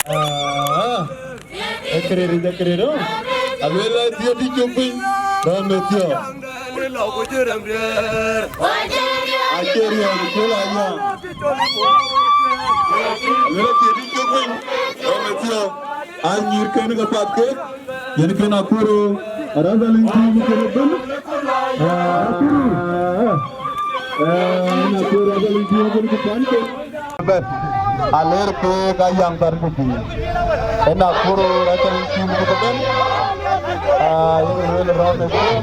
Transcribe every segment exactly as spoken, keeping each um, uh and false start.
Ah, ekiriri, ekiriri. Aluel la thiëëc cuk piny, rɔ̈m ë thiɔ̈k. Acie riɔ̈ɔ̈c, acie la yam. Aluel la thiëëc cuk piny, rɔ̈m ë thiɔ̈k. Anyïr kën ke path kek, yen kën Akuru, arabal in tim kën bën. Ah, eh, yen Akuru arabal in tim kën ke pan kek. Bɛ̈n, aler keek ayaŋ thar ku piny. Yen Akuru arabal in tim kën bën. Ah, yen luel rɔ̈m ë thiɔ̈k.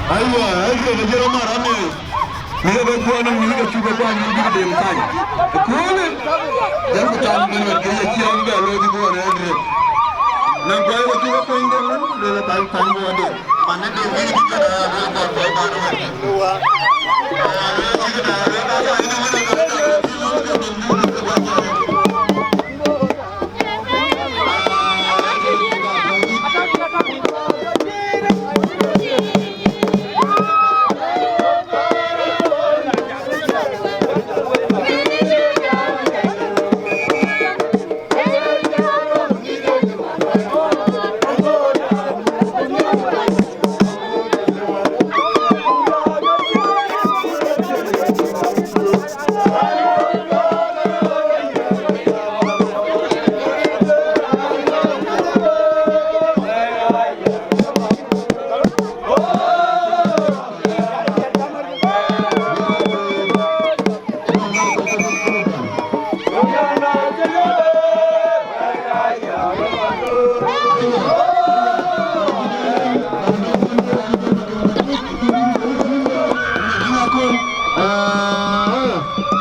Aywa, aywa, ke jero mara ne. Ni ke kuɔn ni ke cuk ke kuany ni bïk dem kany. Kuɔn. Jam ku tam men ke ye ciɛm bɛ lo di kuɔn ne. Na kuany ke cuk ke kuany de men, de la tan tan bo de. Mane de bïk ke na ba ba ba.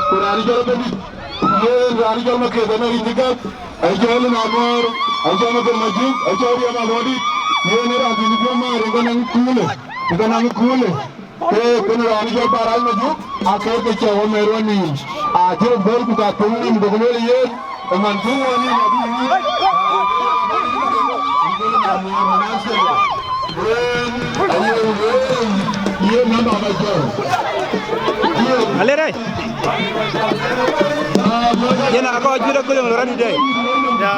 Ku raan jɔl Bɛ̈nydït, yen raan jɔl Maketh ënë yic ë gäk, acɔl Nanuɔɔr, acɔl Maketh Majuk, acɔl Riɛm Aluɔ̈ɔ̈dït, yen ë raan thiëc bï maar ë ke naŋ kuulë, ë ke naŋ kuulë. Ke kënë raan jɔl Barac Majuk, akek ke cä wä mɛr wä nïïm, acï rɔt bɔ̈l ku ka thöŋ nïïm, gokï lueel yen, ë man thöŋ wä nïïm abï yïn. Alere. Yen akɔc juëc aköl yɔŋ rɔt dït. Ya.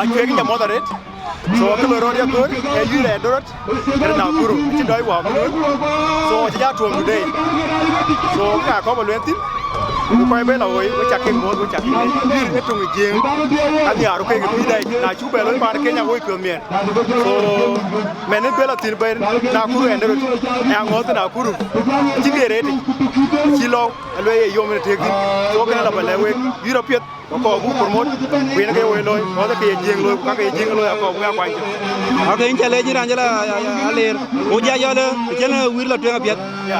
Acuek jam mɔth arët. So, kë loi rɔt ya köör, e yï rɛɛt dorot, kërë Nakuru, acï dɔc wä mïnun. So, acï ja tuɔm today. So, ka kɔp a lueel thïn. Ku kɔc bɛ la woi, we cak kek mɔth, we cak kek. Yï e tuŋ Jiëëŋ. Ka nhiaar kek pïïr dai, na cuk bɛ loi paan Kenya woi piɔ̈th miɛn. So, mɛn ë bela thïn bɛ̈n Nakuru ɛn dërët, ë aŋɔ̈th Nakuru, cïn kë rëët, cï lɔ̈u, aluɛɛi ye yom ë tëëk thïn. So, kënë la bɛ lɛ̈k wek, yï rɔt piɛth, akɔɔr buk promote, ku yen ke woi looi, ŋɔ̈th ke ye Jiëëŋ looi, ku ka ke ye Jiëëŋ looi, akɔɔr buk ya kuany cök. Ake yïn ca lɛc yïn raan cï la, ya, ya, Aleer, ku ja yɔl, ë cïn wïïr la tueŋ apiɛth. Ya.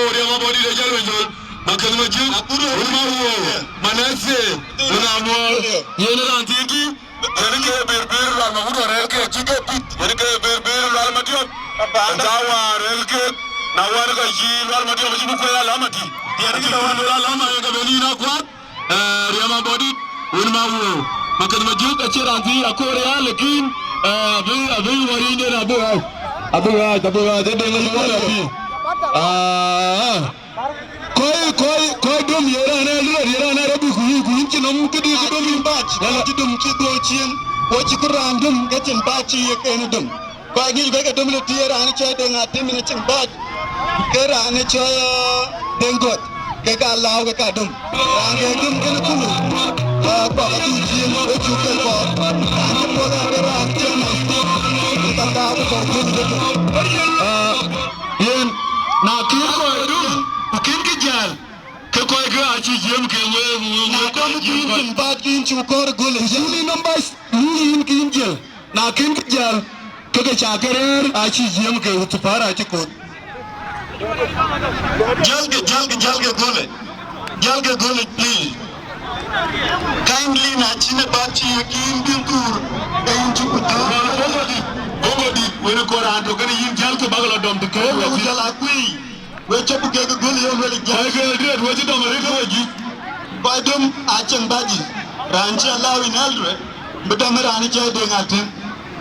Riɛm Abɔ̈dït, Acal Wënythöl, Maketh Majiëk, wën Mawuɔ̈u, Manasseh, wën Amuɔɔr. Yen raan thiin kï, yen ke Birbir, Lual Mawut Arɛ̈ɛ̈r ke cï ke pït, yen ke Birbir, Lual Madiɔ̈p. Ka wäär rɛ̈ɛ̈r ke, na wään ka cï Lual Madiɔ̈p cï bï kuɛɛr alama tï. Yen ke wään Lual alama yen ke bɛ̈n yïn akuat. Eh, Riɛm Abɔ̈dït, wën Mawuɔ̈u. Maketh Majiëk acïn raan thiin akoor ya, lakin, eh, abï, abï warinden abï ɣaac. Abï ɣaac, abï ɣaac, ë deŋ abï ɣaac abï. Ah. Kɔc, kɔc, kɔc döm ye raan ë lëër, ye raan ë rɔt bï ku yï, ku yïn cïn nɔm këdï kë döm yïn. Bac, wala cï döm cï dhuɔ̈k ciëën, ku cï kë raan döm ke cïn bac cï ye kën döm. Kɔc ŋic kɔc ke döm në tï raan cɔl Deŋ Atem në cin bac, ke raan cɔl, eh, Deŋ Gɔ̈t, ke ka lääu ke ka döm. Raan ke döm kënë kulu, eh, kɔc adï ciëën ë cuk ke kɔɔr. Raan cï puɔ̈th ake raan cï mɛn, ke ka lääu ke kɔɔr döm ke döm. Eh, yen, na kïn kɔc döm, ku kïn kë jäl, ke kɔc kë acï jiëm ke we, we, we, na döm kïn cin bac kïn cuk kɔɔr göl ë jäl. Yïn nɔm bac, yïn kïn jäl. Na kïn kë jäl, ke ke ca ke rëër acï jiëm ke thupar acï koth. Jälkë, jälkë, jälkë gölë. Jälkë gölë, please. Kindly, na cïn ë bak cï ye kïn bï thuur, ke yïn cï ku jälkë. Bogodït, bogodït, wën ë kɔɔr raan tök kënë yïn jälkë bak lɔ dɔm të kërë. Bogodït, jal akuëi. We cop kek göl ye luel jäl. Kɔc ke duet, we cï dɔm arëët ke we juëc. Kɔc döm acieŋ bac yic. Raan cï alääu yïn elderly, bï dɔm ë raan cï Deŋ Atem.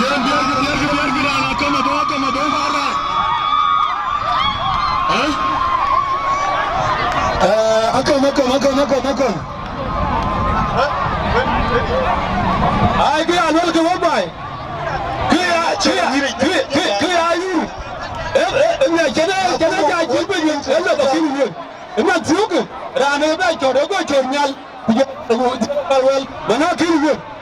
Yen biar, biar, biar, biar, raan akɔm abɔ̈, akɔm abɔ̈, ba rac. Eh? Eh, akɔm, akɔm, akɔm, akɔm, akɔm. Ai, kë ya luel ke wek baai. Kë ya, kë ya, kë, kë, kë ya yur. Eh, eh, eh, ŋiɛc cïn, eh, cïn, eh, ja cït piny, eh, lɔ ke kïn yur. Ë man thiökë, raan ë bɛ cɔ̈t, ë bɛ cɔ̈t nhial, ku jɔ, ku jɔ, ku jɔ, wɛl, mana kïn yur.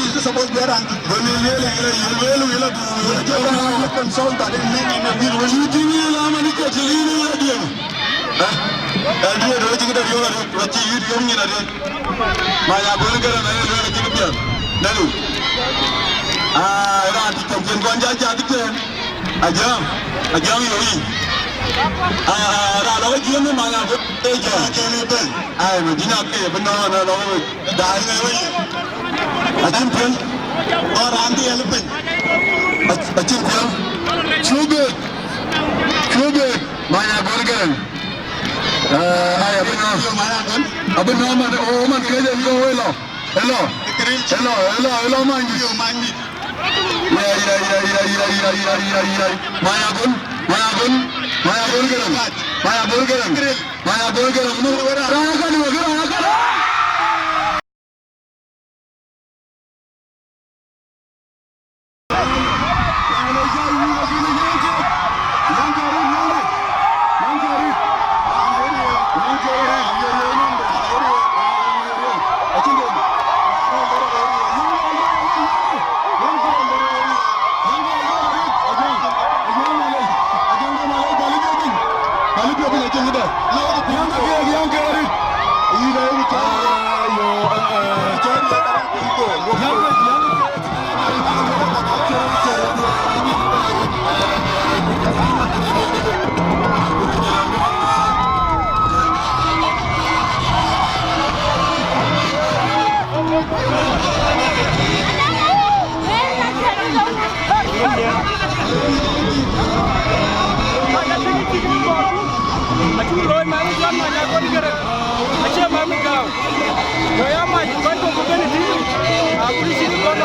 This is supposed to be around. When you really, you really, you really do. Consult that in many, many, many. You think you are many catch you in the idea. Eh? Eh, dia dia cï këdë riɔ̈ɔ̈k arëët, wä cï yït yöŋ nyin arëët. Many Agöl Gäräŋ ayï lueel cï këpiɛth. Nɛ̈nu. Ah, raan tï cök cïn kɔn ja cath tëën. Ajäŋ, Ajäŋ yöŋ yï. Ah, raan lɔ ke jiëëm ë Many Agöl. Ee jɔ. Kën ë bɛ̈n. Ai, Madina ke bï nɔ̈ɔ̈n ë lɔ wek. Daai ŋɛ̈i wei. Acïn piɔ̈u. Ɣɔn raan dhiɛl piny. Ac-, acïn piɔ̈u. Cuk bï. Cuk bï. Many Agöl Gäräŋ. Eh, ai, abï nɔ̈ɔ̈n. Yo, Many Agöl. Abï nɔ̈ɔ̈n man, o, man kë jël ke wei lɔ. Ë lɔ. Ë lɔ, ë lɔ, ë lɔ, many. Yo, many. Yai, yai, yai. Many Agöl, Many Agöl, Many Agöl Gäräŋ. Many Agöl Gäräŋ. Many Agöl Gäräŋ. Raan ka duɔ̈k, raan ka duɔ̈k.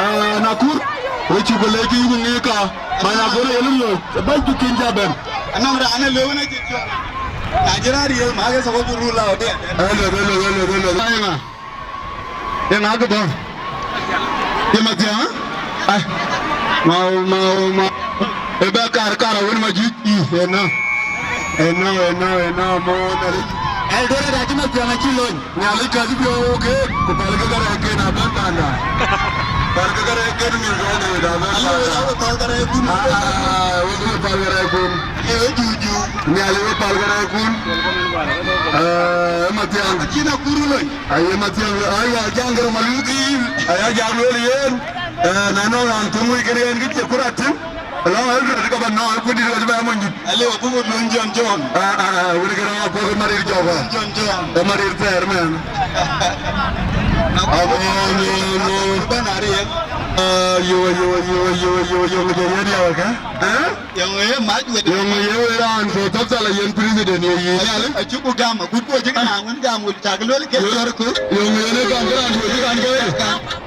Eh, Nakur, we cuk lec ke yuk ŋic ka, man agora ye lum looi, bäny du kin ja bɛ̈n. Anɔŋ raan ë lëu në cï cɔk. Na jël a riëëu, ma ke thok bï rul la wadiɛ̈. Hello, hello, hello, hello. Ai, ŋa? Ye ŋa kë bɔ̈? Ye Mathiaŋ, ë? Ai. Mau, mau, mau. Ë bɛ kar, kar awën ma juëc. Ë, ë nɔ. Ë nɔ, ë nɔ, ë nɔ, mo na ri. Eldoret acï Mathiaŋ acï lony. Nhialic ka cï piɔ̈u wok keek, ku päl ke kärɛcken abɛ̈n panda. Päl ke kärɛcken mïth ke Eldoret abɛ̈n panda. Ayo, ayo, päl kärɛckun. Ah, ah, ah, wok ke päl kärɛckun. Ayo, juju. Nhialic we päl kärɛckun. Eh, Mathiaŋ. Acïn Akur lony. Aye Mathiaŋ, aya, jaŋ gërëm aluk yïn, aya, jaŋ lueel yen, eh, na nɔŋ raan töŋ wec kën yen kë cï kur atïŋ, lɔŋ Eldoret ka ba nɔŋ, ku dït ka cï bɛ mony dït. Alëu abuk luny John John. Ah, ah, ah, wën kën apuɔ̈k ë marir jɔk, ah. John John. Ë marir thɛɛr, mɛn. Amen, amen. Bɛ̈n ariëk. Ah, yo, yo, yo, yo, yo, yo, ŋic ë yen ya wek, eh? Eh? Yɔŋ ye mac wet. Yɔŋ ye wet raan, so thɔ̈k thal ayen president ye yic. Acu, acu ku gam, agut ku acï na ŋun gam wut cak luel ke cɔr ku. Yɔŋ ye ne gam ke raan duɔ̈c kan ke.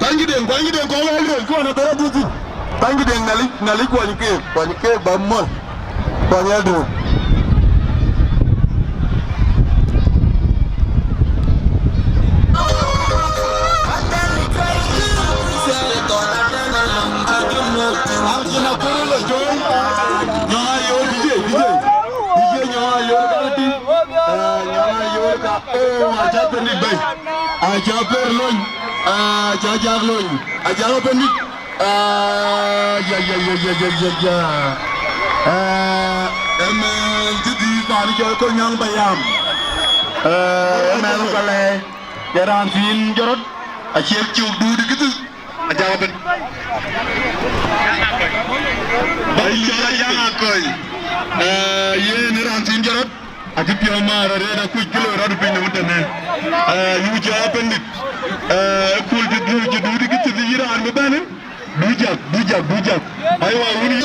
Thank you den, thank you den, kɔn wal den, kuɔn abɛ̈r adhil thïn. Thank you den, Nhialic, Nhialic kuɔny ke, kuɔny ke ba mɔl. Kuɔny adhil. Nyɔŋ Ayoor, D J, D J. D J Nyɔŋ Ayoor ka tï. Eh, Nyɔŋ Ayoor ka, oh, aca pendit bɛ̈i. Aca per lony. Aca jak lony. Aca pendit. Ah, ya, ya, ya. Eh, ëmɛn cï dhil paan cɔl Kol Nyɔŋ Bayam. Eh, ëmɛn ka lɛ̈i. Ye raan thiin jɔt rɔt, acie cök duut ë këthic, aca bɛ̈n. Bɛ̈ny cɔl Ajaŋ Akɔ̈i, eh, yen ë raan thiin jɔt rɔt, acï piɔ̈u määr arëët akuc kë loi rɔt piny nɔm tënë. Eh, yï cɔl apɛndït, eh, ë kööl cï duut, cï duut ë këthic yï raan bï bɛ̈n. Dujak, dujak, dujak. Aywa, wuni.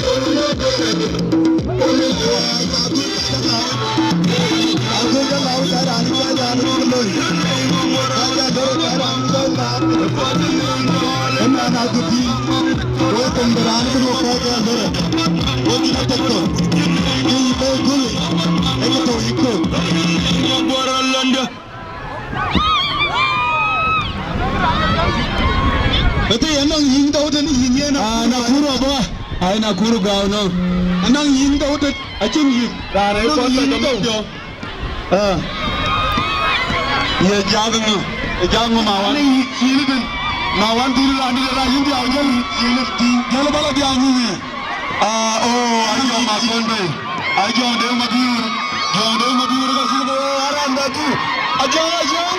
Ëthe anɔŋ yïn tɔ̈u tën yïn yen. Ah, Nakuru abɔ̈. Ai, Nakuru gäu nɔm. Anɔŋ yïn tɔ̈u tën. Acïn yïn. Raan ë kɔn la dɔm piɔ̈u. Ah. Ye jak ŋö? Ye jak ŋö ma wan? Anɔŋ yïn cïn tën. Ma wan dhil raan dït la yïn dhiau jɔl. Yïn cïn tën. Jɔl bala dhiau ŋö? Ah, oh, Ajɔŋ Makon Bey. Ajɔŋ Deŋ Mabiur. Jɔŋ Deŋ Mabiur ka cï bɛ, oh, aran bɛ tu. Ajɔŋ, Ajɔŋ.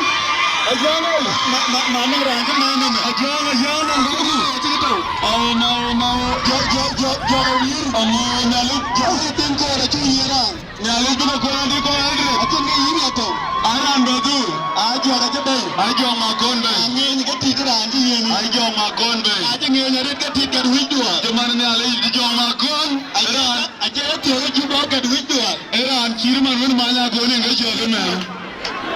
Ajɔŋ, eh. Ma, ma, ma, nɔŋ raan cï mɛn nɔm. Ajɔŋ, Ajɔŋ, nɔm ka ku. Cï tɔ̈u. Awo, ma, wo, ma, wo. Jɔ, jɔ, jɔ, jɔ, wir. Amo, Nhialic. Jɔ, cï tïŋ kɔɔr, acï yiëë raan. Nhialic bï ke kɔn adï kɔn adï. Acïn ke yïn ya tɔ̈u. Aran bɛ dhur. Ajɔk acï bɛ̈i. Ajɔk Makon Bey. Aŋeny ke tik raan cï yen. Ajɔk Makon Bey. Acï ŋeny arëët ke tik gat wïc duɔ̈ɔ̈r. Cï man Nhialic cï Jɔk Makon. Acï, acï rɔt thiɔ̈k ë cï bɔ̈ gat wïc duɔ̈ɔ̈r. Ë raan cït man wën many akon yen ke cɔk ëmɛn.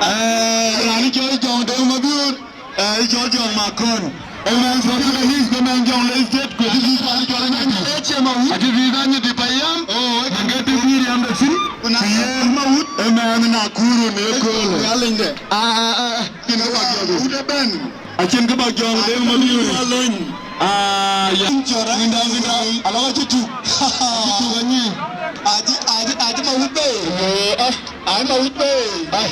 Eh, raan cɔl Jɔŋ Deŋ Mabiur. Eh, cɔl Jɔŋ Makon. Ëmɛn South Sudanese, ëmɛn Jonglei State, ku adï visa ni cɔl Anyidi. Ëcie Mawut. Adï visa Anyidi payam. Oh, okay. Ke adï visa yam de sin. Kuna ku yen Mawut. Ëmɛn Nakuru ni ëköölë. Yalinde. Ah, ah, ah, ah. Acïn kë bak jɔŋ. Mawut ëbɛ̈n. Acïn kë bak jɔŋ, Deŋ Mabiur. Alony. Ah, ya. Cɔra. Winda, winda. Alɔŋ acï tuk. Acï tuk anyi. Acï, acï, acï Mawut bɛ̈i. Eh, ah. Ai Mawut bɛ̈i. Ai.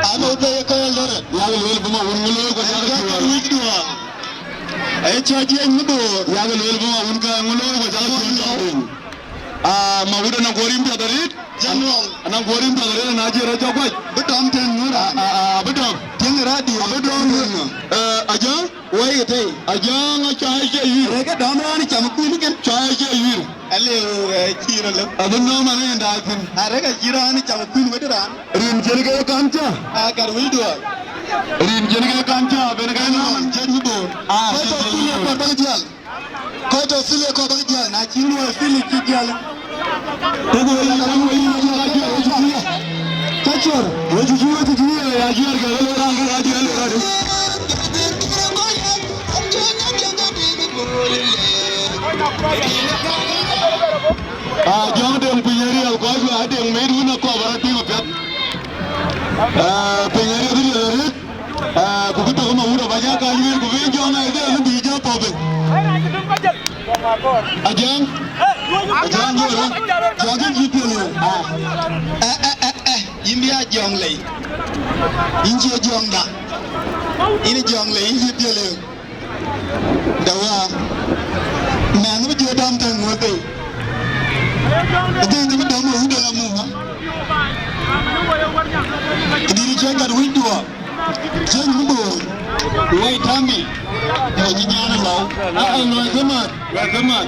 Ai Mawut bɛ̈i ë kɔc Eldoret. Yak lueel bï Mawut ŋö looi ku yak cuɔl. Wïc duɔ̈ɔ̈r. Ë cä jiëc ŋö boor. Yak lueel bï Mawut ka ŋö looi ku yak cuɔl tɔ̈u piny. Ah, Mawut anɔŋ kuɔɔr yïn piath arëët. General. Anɔŋ kuɔɔr yïn piath arëët, na cï rɔt cɔk guac. Bï dɔm tën ŋö raan. Ah, ah, ah, bï dɔm. Tiŋ radio. Abï dɔm, eh, Ajäŋ? Woi ke tei. Ajäŋ, acuai acie yuir. Rek ke dɔm raan cam kuïn kën. Cuai acie yuir. Alëu, eh, cï rɔt lëu. Abï nɔm anë yen daai thïn. Arek acï raan cam kuïn wët raan. Rin cïn ke kan cä. A gat wëi duɔɔr. Rin cïn ke kan cä, ben ke nɔm. Nɔm cïn wëi duɔɔr. Ah, kɔc tɔ̈ thïn ë kɔc bäk jäl. Kɔc tɔ̈ thïn ë kɔc bäk jäl, na cï luɔi thïn cï jäl. Tëkë wëi jäl, wëi jäl, wëi jäl, wëi jäl. Ka cɔr, wëi jäl, wëi jäl, ya jäl, ke wëi raan, ke raan, ke wëi raan. Ah, Jɔŋ Deŋ piny ë riɛl, kɔc bï Adeŋ mɛt wun akɔɔr bä rɔt tïŋ apiɛth. Ah, piny ë riɛl, riɛl arëët. Ah, ku bï tök ë Mawut abä jɔ kac wël, ku bï Jɔŋ Adeŋ bï jɔ thou piny. Ajäŋ, Ajäŋ, Jɔŋ, Jɔŋ, yïn cï piɛl yïn. Ah. Eh, eh, eh, eh, yïn bï a Jɔŋ lei. Yïn cie Jɔŋda. Yïn Jɔŋ lei, yïn cï piɛl yïn. Dawa, mɛnh bï jɔ dɔm tɛ̈n ŋuɔ̈th bei. Adhil bï dɔm ë wudë ŋa muk ŋa. Këdït cï gat wïc duɔ. Cï muk bï woi tammi. Ë cï nyan lɔu. Aa, luɔi këmät, luɔi këmät.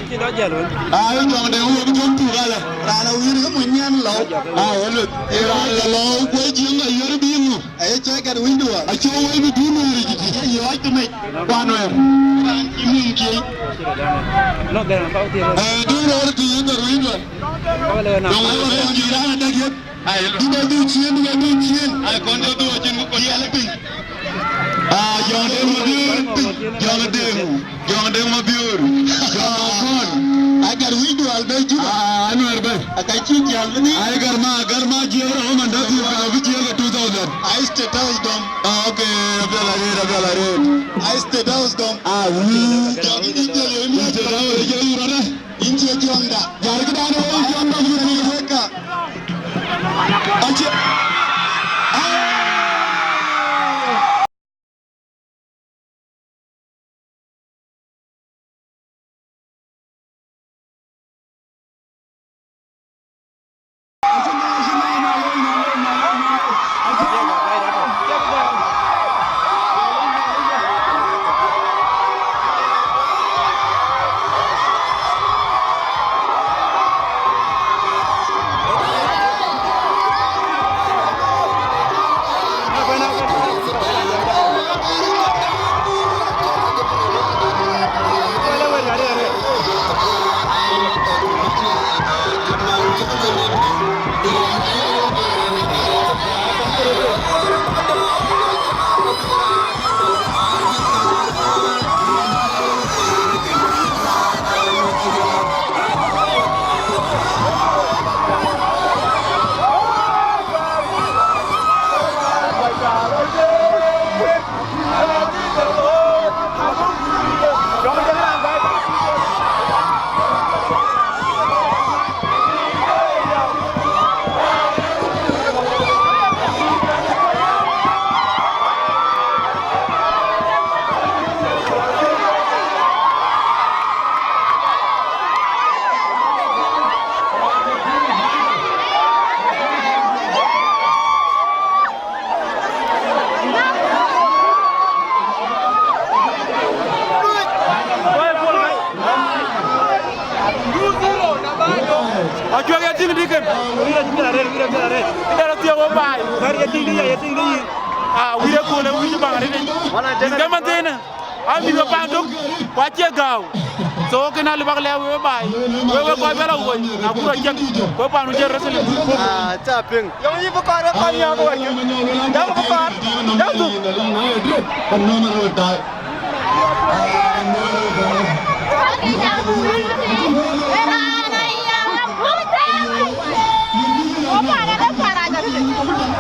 Aa, ë jɔŋ de wok bï jɔŋ tuk alë. Raan awïr ke mony nyan lɔu. Aa, wël. Ë raan lɔ lɔu, kuɔc jiëŋ ayör bï ŋu. Aye cɔk gat wïnydu ɣɔn. Acï wëi bï dun wëri cï tïc. Ye yɔɔc tëmec. Kuan wɛ̈ɛ̈r. Raan cï mum kiëc. Eh, dun rɔɔr tïc ë gat wïnydu ɣɔn. Dɔŋ wëi bï cï raan adek yeth. Duk adhuk ciëën, duk adhuk ciëën. Ai, kɔn de dhuk acïn ku kɔn yɛl piny. Ah, Jɔŋ Deŋ Mabiöör piny. Jɔŋ Deŋ. Jɔŋ Deŋ Mabiöör. Jɔŋ Akɔn. Agar wïc dual bɛ Juba. Ah, anuɛɛr bɛ. Aka cï jäl bï ni. Ai, gar ma, gar ma jiëër rɔm man däk thiëër, bï jiëër ke two thousand. Ai, State House dɔm. Ah, okay, apiɛl arëët, apiɛl arëët. Ai, State House dɔm. Ah, wïc. Jɔŋ Deŋ Mabiöör. State House, jɔŋ rɔt, eh? Yïn cie Jɔŋda. Jɔŋ këdan ë wëi Jɔŋda bï rɔt. Weka. Acie. Ah! Acuek ye tïŋ dï kën. Wïr acï piɛth arëët, wïr acï piɛth arëët. Këdɛ̈t athiëëk wek baai. Kär ye tïŋ dï ya, ye tïŋ dï yï. Ah, wïr ë kööl ë wïc baŋ arëët. Yïn ke man thiinë. Aa mïth ke paan tök, ku acie gääu. So, kënë alëu bäk lɛ̈k wek baai. Wek, wek kɔc bɛ lɔ woi, na buk rɔt cieŋ, ku paan nu cï wrestling buk puk. Ah, ca piŋ. Yɔŋ yï bï kɔɔr ë kɔc nyɔɔk wärkë. Yɔŋ bï kɔɔr. Yɔŋ thuk.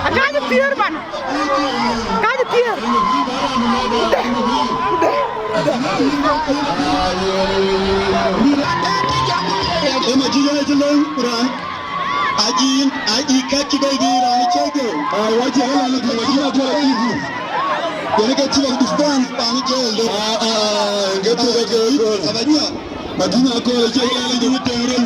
Akac thiëër man. Kac thiëër. Ë Majiŋ acï lëu ku raan. Ajiŋ, ajiŋ ka cï bɛ̈i bï raan cɔl Geu. Aa, wa cï ɣɛn lɔ ku Majiŋ akɔɔr acï ku. Yen ke cï bɛ̈i defense pan cɔl Geu. Aa, aa, aa, ke cï bɛ̈i Geu. Aba nyɔk. Majiŋ akɔɔr acï ɣɛn lɔ ku tëŋ röl.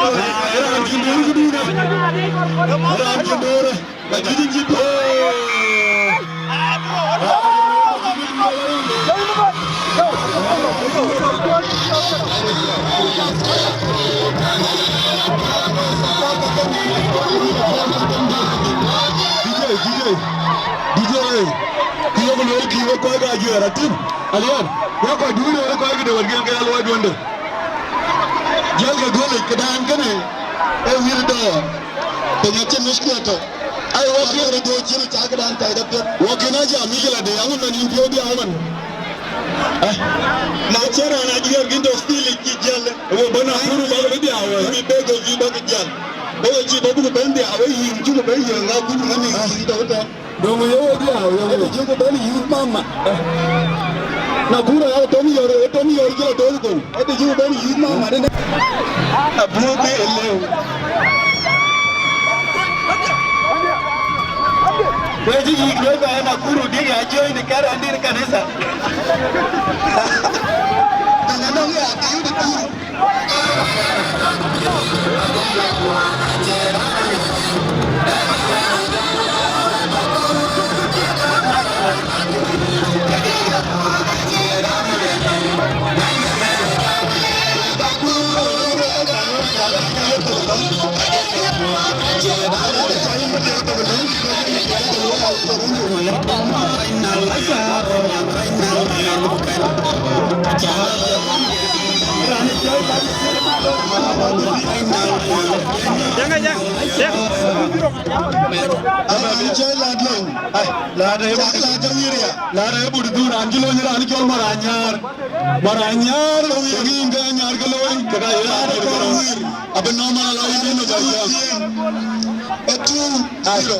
Raan cï döör këdun, raan cï döör. D J, D J, D J, kë yok lueel kï wek kɔc ke ajuɛɛr atim, alian, wek kɔc duëër wek kɔc ke de wɛ̈t gen ke ya luɔi duënde. Jiël ke duëlic këdan kënë, ee wïïr dɔ̈ɔ̈r, piny acïn mushkila tök. Ai, wok kï röt duööc cïn cak këdan tɛ̈i dap piɛth. Wok kïn a jam yï jël adï, aŋö man yïn piɔ̈u diaau man? Ah. Na cïn raan ajuɛɛr gïn tɔ̈ stili cï jiël. Wo bä na kuru bä bï diaau wë. Bï bek gök yï bä kï jiël. Bä we cï bä buk bɛ̈n diaau wë yïn cuk bä yïn ŋa kuru man yïn tɔ̈ tɛ̈. Döŋ ye wo diaau, ye wo. Ëdï cï ku bɛ̈n youth mama. Na kura ya tom yɔr, tom yɔr jɔ tom ku. Ëdï cï ku bɛ̈n youth mama de. Abu de leu. Kwe ji yi kwe ba na kuru dini a join the kara dini kanisa. Kana nong ya kayu de kuru. Aba bï cɔl lat lou. Ai, lat e. Cak lat e wiria. Lat e but du ran cï lony ran cɔl Mɔr Anyaar. Mɔr Anyaar, ke ŋic ke Anyaar ke lony, ke ka ye lat e kɔn wir. Abï normal la yïn no ba jam. E two zero.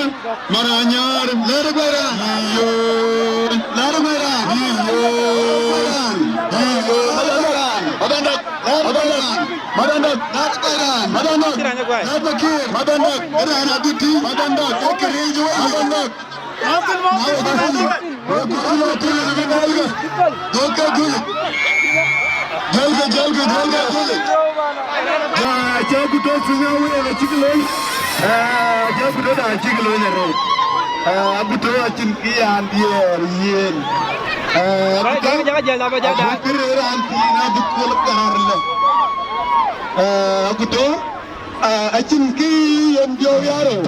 Maranyar, Maranyar, lɛ̈ɛ̈t ë guɛɛr raan. Yï yöör, lɛ̈ɛ̈t ë guɛɛr raan. Yï yöör, yï yöör, Madandak, Madandak, Madandak, lɛ̈ɛ̈t ë guɛɛr raan. Madandak, lɛ̈ɛ̈t Pakëër. Madandak, ë raan adït tïŋ. Madandak, ee këriëëc wei. Madandak. Jɔlkë, jɔlkë, jɔlkë, jɔlkë. Ya, aca ku tɔ̈ piny awëëk acïk lony. Ah, aca ku tɔ̈ da acïk lony arëët. Ah, aku tɔ̈ acïn kë ya diɛɛr yen. Ah, aku tɔ̈, aku tɔ̈ raan thïn abï kuɔl kaar lë. Ah, aku tɔ̈ Ah, acïn kë yen diɔ̈u yarou.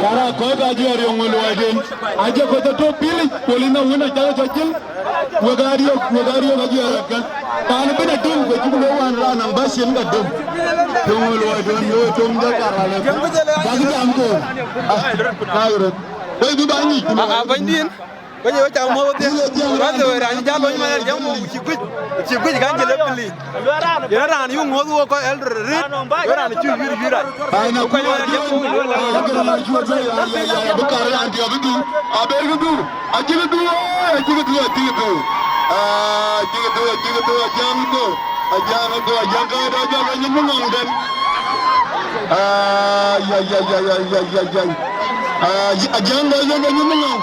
Kara kɔc ka juɛɛr yɔŋ luɔiden, aje kɔc tɔ̈ pilic, ku lina wën acä cɔc jël. Wek aa riɔ̈k, wek aa riɔ̈k ajuɛɛr rɔt kën. Paan ëbën adöm, ku cïk lɔ wään raan nɔm bä cin ka döm. Töŋ luɔi döm, luɔi töŋ de kar wal ëbën. Bäk jam koor. Ah, na röt. Wek bï bä nyic. Ah, ah, bɛ̈nydïn. Bɛ̈ny ë we cak mɔ̈th wedhie. Bäth ë we raan cï jal lony man jam mɔ̈u, ku cï guic, ku cï guic kan jël ë pili. Yen raan yuk ŋuɔ̈th wok kɔc elder rit, yen raan cï yïr yïr rac. Ai, na kuɔ̈c man jam mɔ̈u. Bï kar raan diɔ̈k bï dhuk. Aber kï dhuk. Acïkï dhuk, acïkï dhuk, acïkï dhuk. Ah, acïkï dhuk, acïkï dhuk, ajaŋ dhuk, ajaŋ dhuk, ajaŋ ka dɔ jɔ lɔ nyin ŋɔŋ den. Ah, ya, ya, ya. Ah, ajaŋ dɔ jɔ lɔ nyin ŋɔŋ.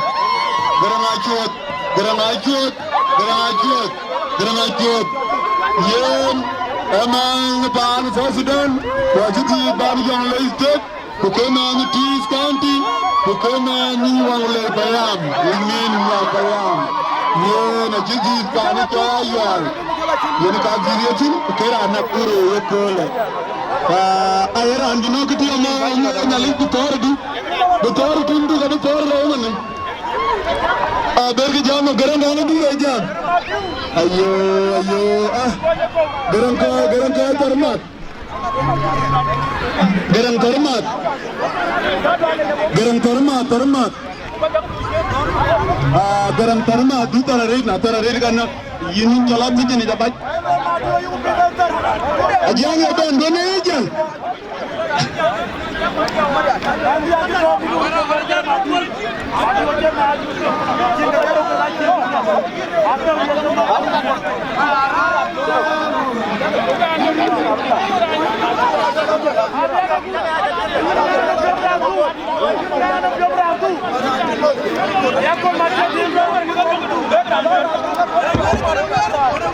Garaŋ acuɔt, garaŋ acuɔt, garaŋ acuɔt, garaŋ acuɔt. Yen, ëmɛn paan South Sudan, wa cï dhil ban jɔŋ lɔ State. Ku ke mɛnh Twic County, ku ke mɛnh Waŋlei Payam, yen ŋiɛn Waŋ Payam. Yen acï dhil paan cɔl Ayual. Yen ka dhil ye thïn, ku ke raan Nakuru ye köölë. Ah, aye raan cï nɔ̈k këthiɔ̈k ma Nhialic bï thɔ̈ɔ̈r ëdu. Bï thɔ̈ɔ̈r ëtun du, ka bï thɔ̈ɔ̈r rou ëmënë. Ah, ber kï jam, Garaŋ Garaŋ du ye jam. Ayo, ayo, ah. Garaŋ kɔc, Garaŋ kɔc thar mat. Garaŋ thar mat. Garaŋ thar mat, thar mat. Ah, Garaŋ thar mat, du thar arëët, na thar arëët ka näk. Yïn cɔl a thiëc ni jabac. Ajiëŋ ye bɛ̈n, bɛ̈n ë jël.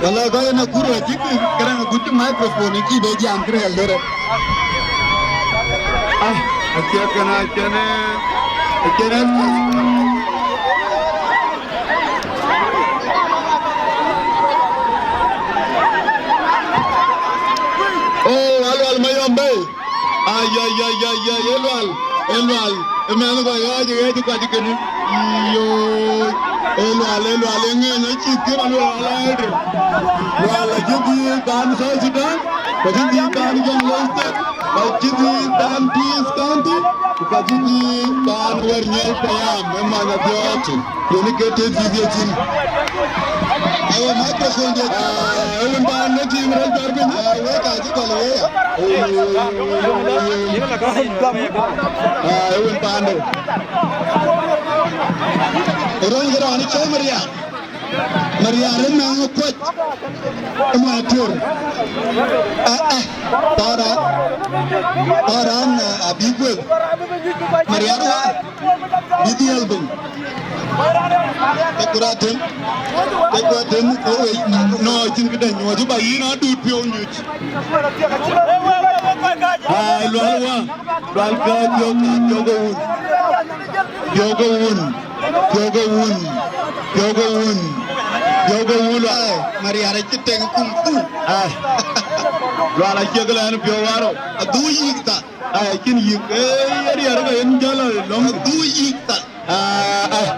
Wala kɔc ë Nakuru acïk këraŋ agut cï microphone cï bɛ jam kërɛɛl dërë. Ah, acie kënë, acïnë, acïnë. Oh, Alual Mayɔm Bɛ̈i. Ai, ai, ai, ai, ai, e Lual, e Lual, e mɛnh kɔc ɣɔɔc ë ɣɛɛc kuac kënë. Iyoi, e Lual, e Lual, e ŋeny acï thiëp Alual aɛɛrde. Lual acï dhil paan South Sudan, ku acï dhil paan Jonglei State. Cï dhil paan Peace County, ku ka cï dhil paan Wërnyɔl payam ë many Abiɔɔk, yen ke tëë dhil ye thïn. Awa microphone dia. Ah, ë wën paan de tim rɔt bɛ̈r piny. Ah, wek aa cï gɔl wei ya. Ah, ë wën paan de. Röny ke raan cɔl Maria. Maria rin na ŋö kuɔc. Ë mony Atuɔ̈r. Ah, ah. Tɔɔr an. Tɔɔr an, ah, abï guëp. Maria rin. Bï dhiɛl piny. Ke ku rɔt tem. Ke ku rɔt tem, ke wei. No, cïn këdäŋ nyuɔɔc ba yïn adut piɔ̈u nyuc. Ai, Lual wa. Lual ka piɔ̈u, piɔ̈u ke wun. Piɔ̈u ke wun. Piɔ̈u ke wun, piɔ̈u ke wun, piɔ̈u ke wun, Lual. Ai, Maria rɛc cï tëŋ kum kum. Ai. Lual acie kë lɛn piɔ̈u waro. Adhu yïk thar. Ai, cïn yïk. Ee, ye riɛr ke yen jɔl lɔ̈ŋ. Adhu yïk thar. Ah, ah.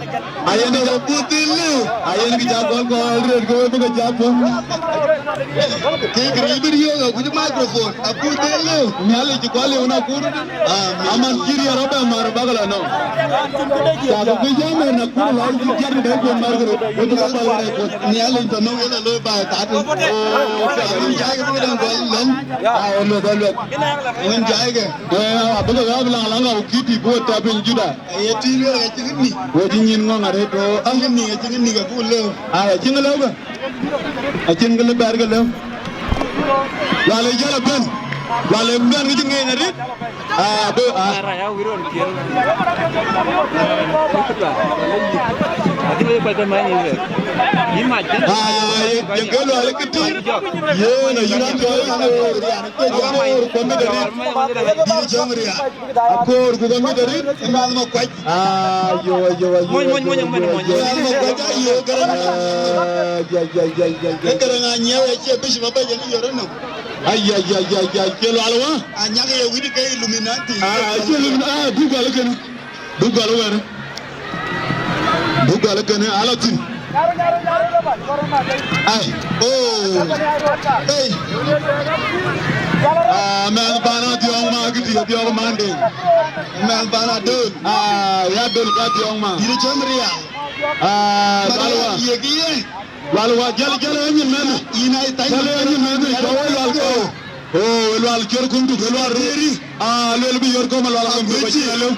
Ayen kë ja puth dhil lëu. Ayen kë ja gɔl gɔl rëër ke wek bï ke ja puɔ̈u. Kë kë rïïu bï riɔ̈ɔ̈k akuc microphone. Aputh dhil lëu. Nhialic cï gɔl lëu na kur. Amin. Aman cï riɛr rɔt bɛ mar bäk la nɔm. Cak ku jam ë na kur la cï jam bɛ ku mar kërë. Ku jam ba la ku. Nhialic tɔ̈ nɔm yela looi ba tat. Oh, amin jai ke bï dang gɔl lɔm. Ah, lueth, lueth. Amin jai ke. Eh, abï ke gam la la la ku kiti bu ta piny Juda. Aye tïŋ lueel acïn nik. Wo cï nyin ŋɔ̈ŋ arëët, oh, ah. Acïn nik, acïn nik abuk lëu. Ah, acïn lëu ke. Acïn kë lë bɛ̈ɛ̈r ke lëu. Lual ë jäl abɛ̈n. Lual ë bɛ̈n ke cï ŋeeny arëët. Ah, bï, ah. Ah, ye, ye ke Lual ë këtï. Yen ayï raan tɔ̈ ë Akor. Akor, kuɔm mit arëët. Dït cɔŋ riaak. Akor ku ka mit arït, ë mɛnh Makuac. Ah, yo, yo, yo, mony, mony, mony, mony, mony. Mɛnh Makuac, ayo, Garaŋ. Ah, ya, ya, ya, ya, ya. Ë Garaŋ Anyiɛɛu, acie bishop abɛ̈c, ënë yɔr ënɔm. Ay, ya, ya, ya, ya, cie Lual wä? Anyak ye wït ke Illuminati. Ah, acie Illuminati, ah, du gɔl kënë. Du gɔl wɛ̈ɛ̈r. Du gɔl kënë, ala thïn. Ai, oh, ei. Ah, mɛnh bana Dhiɔŋ ma, kiti Dhiɔŋ Mande. Mɛnh bana Döl. Ah, ya Döl ka Dhiɔŋ ma. Yïn cɔm rial. Ah, Lual wa. Ye ki ye. Lual wa, jäl, jäl, eh, nyin mɛnh. Yïn ai thany. Jäl, eh, nyin mɛnh, cɔl wä Lual ko. Oh, Lual cɔr kum du, Lual rëëri. Ah, luel bï yɔr kɔm Lual kum du, ba cï lëu.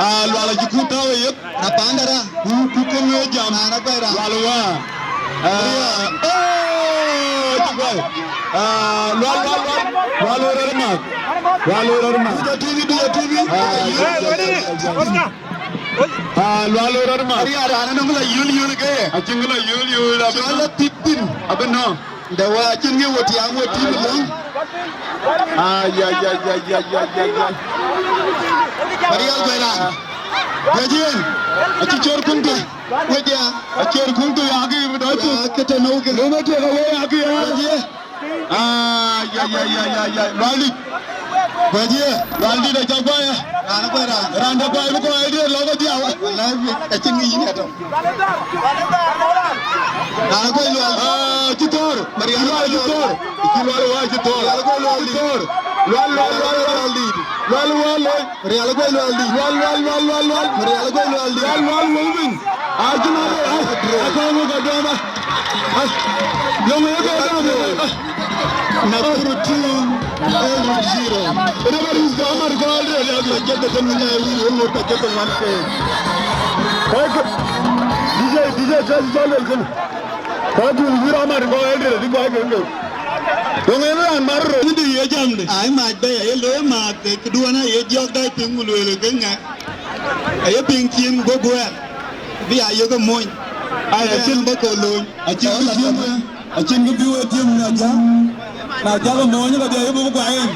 Ah, Lual acï kut tääu ë yeth. Rapanda ra. Ku, ku kɔm ë jam. Ah, rapanda ra. Lual wa. Ah, eh, cï guai. Ah, Lual, Lual, Lual. Lual rɔt math. Lual rɔt math. Duja tubi, duja tubi. Ah, eh, wadi. Ah, Lual rɔt math. Ari ara na nong la yul yul ke. Acïn la yul yul. Cɔl la tipin. Abin no. Dë wä acïn ŋë wä tiaŋ wä tim lɔ̈ŋ. Ay, ay, ay. Marial Guɛra. Guɛjiën. Acï cɔr kuŋ tui. Wëdia. Acɔr kuŋ tui, akï dɔc puk. Kete nou ke. Luma tuek awei, akï ya. Guɛjië. Ay, ay, ay. Lual dït. Guɛjië. Lual dït acä guai. Raan guai raan. Raan de guai bï kɔc ë diëër lɔ ke dhiau. Wallahi, acïn ŋë yïn atɔ̈. Raan kuec Lual. Ah, cï thɔ̈ɔ̈r. Marial Lual cï thɔ̈ɔ̈r. Cï Lual wa cï thɔ̈ɔ̈r. Marial kuec Lual dït. Cï thɔ̈ɔ̈r. Lual, Lual, Lual, Lual dït. Lual wa loi. Marial kuec Lual dït. Lual, Lual, Lual, Lual, Lual. Marial kuec Lual dït. Lual, Lual, Lual winy. Ah, cï Lual, ah, ah, kɔn wok adɔm, ah. Ah, yɔŋ wok adɔm, ah. Nakuru two, Eldoret zero. Referee is Omar Gol, Real Madrid, get the ten minute, we will not get the one play. Kɔc ke, D J, D J, tɛ̈ cɔl luel kënë. Kɔc ku wïr Omar Gol, Real, dï kɔc ke ke. Döŋ en raan mar röt. Këdï ye jamde. Ai, mac bɛ̈i, aye looi maath, këduɔ̈n aye jɔk dai piŋ ku lueel ke ŋɛk. Aye piŋ cin guɔ̈p wɛ̈ɛ̈r. Bï ya yök ë mony. Ai, acïn bä kɔ̈u lööny. Acïn kë tiëm, acïn kë bï we tiëm na jäl. Na jäl ë mony, ka bï ya yök bï guɔ en.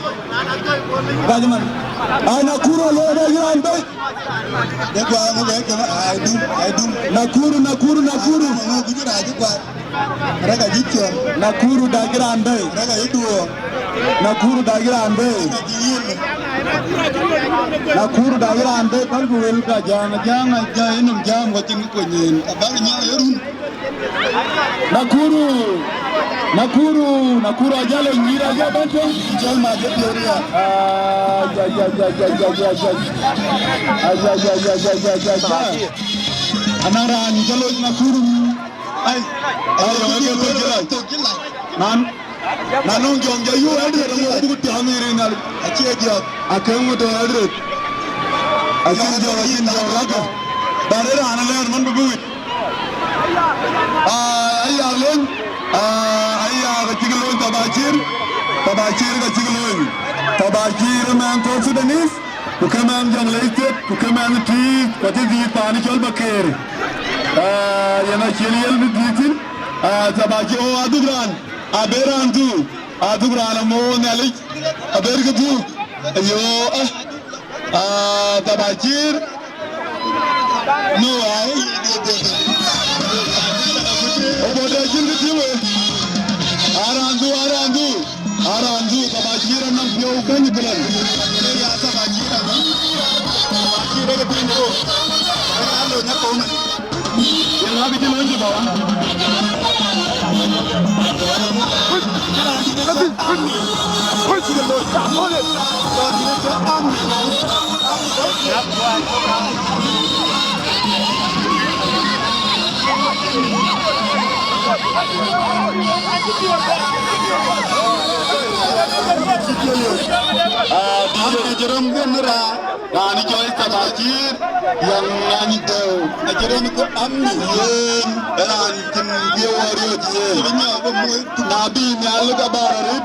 Rac man. Ai, Nakuru, lo da yï raan bɛ̈i. Ye guɔ ŋö bɛ kë, ai dum, ai dum. Nakuru, Nakuru, Nakuru. Ŋö kuc rac guɔ. Rɛ̈k ajï cuɔl. Nakuru da yï raan bɛ̈i. Rɛ̈k ajï duɔɔr. Nakuru da yï raan bɛ̈i. Rɛ̈k ajï yïn. Nakuru da yï raan bɛ̈i, pälku wël ka Jaŋ, Jaŋ, Jaŋ, yïnɔm jam, ka cïn kë kony yen. Abäk nyaŋ ye run. Nakuru. Nakuru, Nakuru ajalo nyira ja bento. Jal ma je pioria. Ay, ay, ay, ay. Ay, ay, ay, ay, ay, ay, ay. Anang raan jalo Nakuru. Ay, ay, ay, ay, ay, ay. Nan, nan nong jong ja yu Eldoret, mo bu tiang ni rin al. Acie jok. Akem mo to Eldoret. Acie jok, acie jok, laka. Bare raan ler man bu bu wit. Ah, aya len. Ah, aya ka cïk lony Tabacir. Tabacir ka cïk lony. Tabacir man to Sudanese. Ku ke man Jonglei State, ku ke man Twic, ku cï dhiëth paan cɔl Baker. Ah, yen acïn yel bï dhiëth thïn. Ah, Tabacir, o adhuk raan. Aber raan dhuk. Adhuk raan amo Nhialic. Aber ke dhuk. Ayo, ah. Ah, Tabacir. No, ai. Obodo acïn kë tïŋ wei. Arandu, arandu. Arandu, Tabacir anɔŋ piɔ̈u keny bilen. Ya Tabacir anɔŋ. Tabacir ke tïŋ wei. Alo, nyako. Yen ŋa kë cï looi cï baba? Ah, dït ë jërëm gën ra. Raan cɔl Tabacir, yɛn ŋany dɛ̈u. Acï rɔm ke ami. Yen, raan cïn bï wɔ riɔ̈c yen. Cï bï nyɔk bï muɔc. Na bï nhial ka bär arët,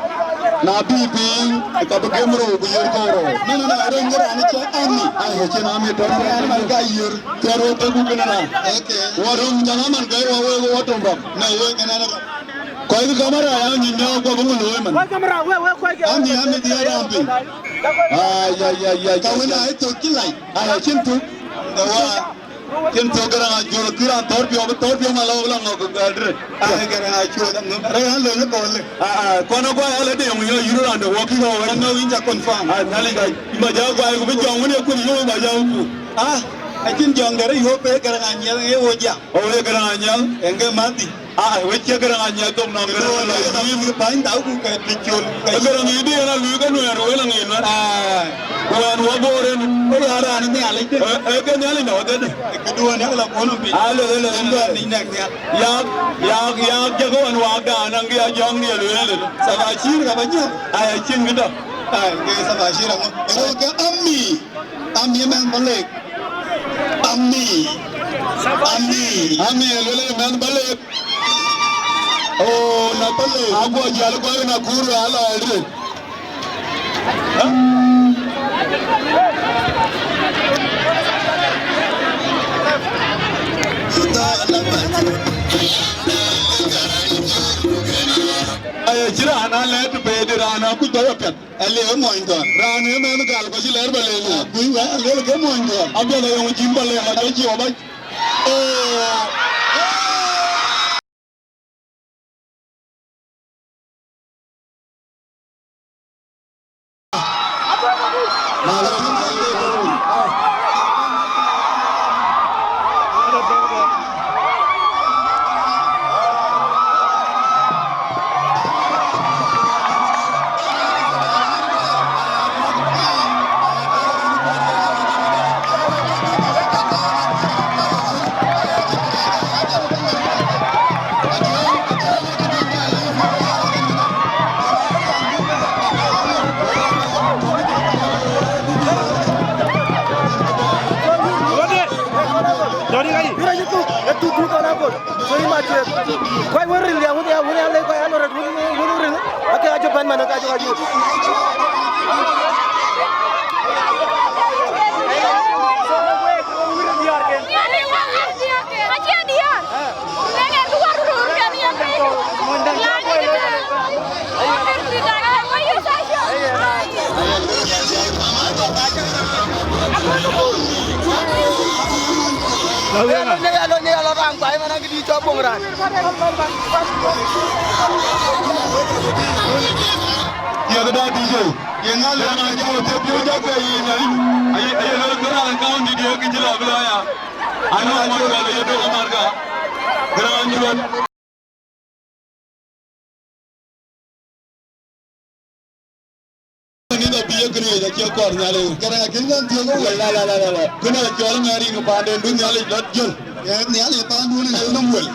na bï piny, ka bï gem rou ku yer kɔ̈u rou. No, no, no, rɔm ke raan cɔl ami. Ai, acïn ami tɔ̈. Raan man ka yer. Kɔ̈u rou ke ku kënë na. Okay. Wɔ röm jam man ke wɔ, wɔ, wɔ tom rɔm. No, wɔ kënë na. Kɔc ke kamera ya nyin nyɔk guɔ bï ŋö looi man. Kɔc kamera, we, we, kɔc ke. Ami, ami, diɛɛr ram piny. Ay, ay, ay, ay, ka wën ai thok cï lac. Ay, acïn thok. Ewa, cïn thok Garaŋ Acuɔl, kï raan thɔ̈r piɔ̈u, bï thɔ̈r piɔ̈u ma lɔ, lɔ ŋɔk Eldoret. Ay, Garaŋ Acuɔl, rɛ̈ɛ̈r an lony ë kɔ̈u lë. Ah, ah, kɔn akuɔ ya lë de yɔŋ yɔ yurë raan de wɔ kï ɣɔ̈u wɛ̈t. Ŋö wïn ca confirm. Ah, Nhialic ka, yï ba ja guai ku bï jɔŋ wën ye kuöt yöök ba ja ku. Ah, acïn jɔŋ de rɔt yöök pe Garaŋ Anyiɛl ŋe wo jam. Ɣɔ̈u ye Garaŋ Anyiɛl. Ëŋ ke madhi. Ah, we cie Garaŋ Anyiɛl thok nɔm Garaŋ Anyiɛl. Bäny da ku ke ti col. Garaŋ Anyiɛl di en a luui ke Nuɛɛr, we la ŋic Nuɛɛr. Ah. Ku ɛn wɔ Bor en. Ku ya raan Nhialic de. Eh, eh, ke Nhialic nɔ, ke de. Ke duɔn yak la kono piny. Ah, le, le, le, le. Duɔn ni nɛk nhial. Yak, yak, yak, jɛ ke wan wak da, naŋ ke ya jɔŋ ni lueel. Saba cir ka ba nyɔk. Ay, acïn kë dɔ. Ay, ke saba cir aŋö. Ero ke ami. Ami mɛn balek. Ami. Ami. Ami, lueel mɛn balek. Oh, na pale. Aguɔ jäl guɔ Nakuru ala ëdë. Aya, cï raan a lɛ̈ɛ̈t bɛ̈ɛ̈i de raan a kuc bä piɛth. Aliu ë mony dhɔn. Raan ë mɛnh gal ku cï lɛɛr bä lëu. Kuc wɛ, aliu ke mony dhɔn. Apiɛth ayɔŋ cïn bä lëu, ajɔ cï ɣɔ̈ bä. Ee. Dɔ̈ɔ̈r yï ka yï. Bï rɔt yï thuk, ë thuk thuk thɔn akol. So yï ma cuet. Kuany wën ril ya, wën ya, wën ya lec, kuany an rɔt wën, wën ril. Ake acï pɛ̈n man, ake acï ka juëc. Acie diäär. Ye këda D J. Ye ŋa le ma jɔ te piööc jakë yïn, aye, aye lɔ kërac county dië kë cï lɔ bï lɔ ya. Anɔŋ mɔ̈n gɔl ye dök amarka. Kërac cuɔt. Ye kënë yic acie kɔɔr Nhialic. Kënë akën kan thiɔ̈k ë wël. La, la, la, la, la. Kënë acɔl ŋɛ̈ɛ̈r yïn paanden du Nhialic lɔt jön. Ee, Nhialic paanduön ë nɔm wël.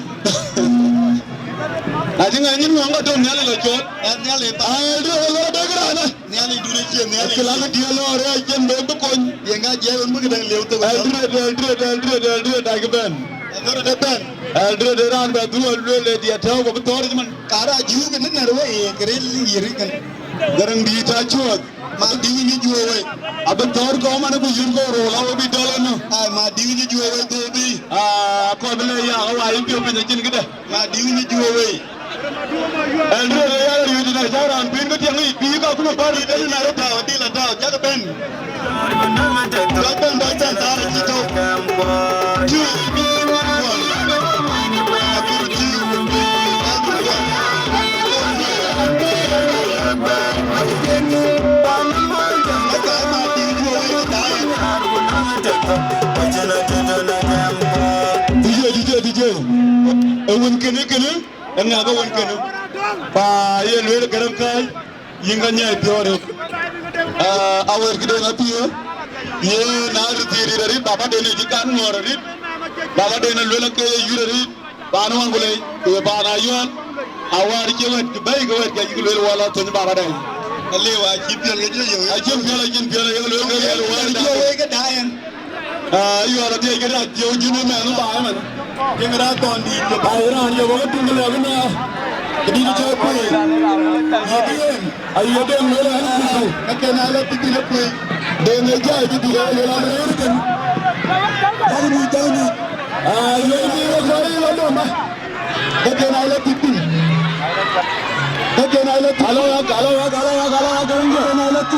Acï ŋɛ̈ɛ̈r yïn ŋɔ̈ŋ ka tɔ̈ Nhialic lɔ cɔɔl. Ee, Nhialic paan. Aa, Eldred, Eldred, dek raan, ee. Nhialic dun acie Nhialic. Kë la kë diël lɔ rɛɛc cïn bë bï kony. Yen ka jiɛɛk wën bï këdäŋ lieu thok. Eldred, Eldred, Eldred, Eldred, dak bɛ̈n. Eldred ë bɛ̈n. Eldred ë raan bɛ dhuɔl lueel ë diɛt tääu ku bï thɔ̈r cï man. Kara jiu kënë nɛ̈r wei, ee, këril yïr kënë. Gäräŋdït acuɔth. Ma diu nyi juö wei. Abï thɔ̈r kɔ̈u man ku yïn kɔ̈u röör la we bï dɔl ënɔ. Ai, ma diu nyi juö wei dhöödhi. Aa, kɔc bï le ya, ɣa wa yï piɔ̈u piny acïn këdë. Ma diu nyi juö wei. Ɛn duëër ë yal riëëc na cä raan piny bï tiɛŋ yic bï ka kuma bär yic bɛ̈n na röt tääu adil atääu cäk bɛ̈n. Cäk bɛ̈n bä cän thaar acï tɔ̈u. Two, one. Akur two. Dï jëë, dï jëë, dï jëë. Ë wën kënë, kënë, ë ŋa ke wën kënë? Pa ye lueel gërëm kääc, yïn ka nyaai piɔ̈ɔ̈r röt. Ah, awër këden apiɛth, ye na rëthii rït arït, baba den ë cï kan ŋuɔ̈ɔ̈r arït, baba den ë lueel ke ye yur arït, paan waŋ ku lei, ku ye paan ayuɔ̈ɔ̈n, awär cï wɛ̈t kë bɛ̈i ke wɛ̈t ke yïk lueel wala thöny baba den. Aliu, acï piɔl ke jɔ yök. Acïn piɔl, acïn piɔl, ye lueel ke lueel wala. Jɔ wei ke daai en. Ah, yuɔr adhiëc këda thiëu jïn ëmɛn baai man. Tiŋ raan thɔn dïït ke baai raan ye wek tuŋ lɛ̈k na. Këdït cä kuëë. Ye dï en. Aye den wël an kuku. Ka ken ala tibi le kuëë. Den e jai tibi le wël an rëër ken. Jai ni, jai ni. Ah, ye ni wek kɔɔr ye lɔ dom ba. Ka ken ala tibi. Ka ken ala tibi. Alo, alo, alo, alo, alo, alo, alo, alo, alo, alo, alo, alo,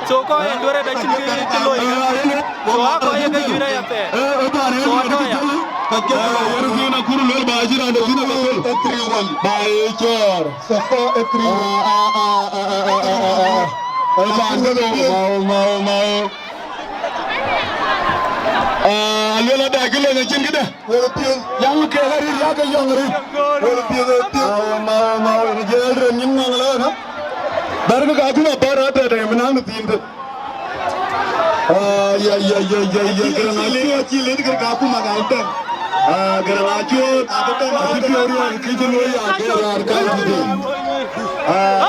So kɔc ë duëër ë dacïn kë, kë loi. So a kɔc ye ke juëc aya thɛɛr. So a tɔ̈ ya. Ba ye cɔɔr. Mau, mau, mau. Ah, luel ada kë lëŋ acïn këdë. Wël piɛth. Yäŋ kek arït, yak yɔŋ arït. Wël piɛth, wël piɛth. Mau, mau, mau, yen jël ren nyin ŋɔŋ lɔ na. Bɛ̈rkë ka kuma bär atɛ̈tɛ̈, ë mïnaŋ në thiin tën. Ah, ya, ya, ya, ya, ya, Garaŋ Acuɔɔt. Acï lëët kë ka kuma ka tɛ̈n. Ah, Garaŋ Acuɔɔt. Acï piɔ̈u riɔ̈ɔ̈c kë cï luɔi ya ke raan kaŋ tït. Ah.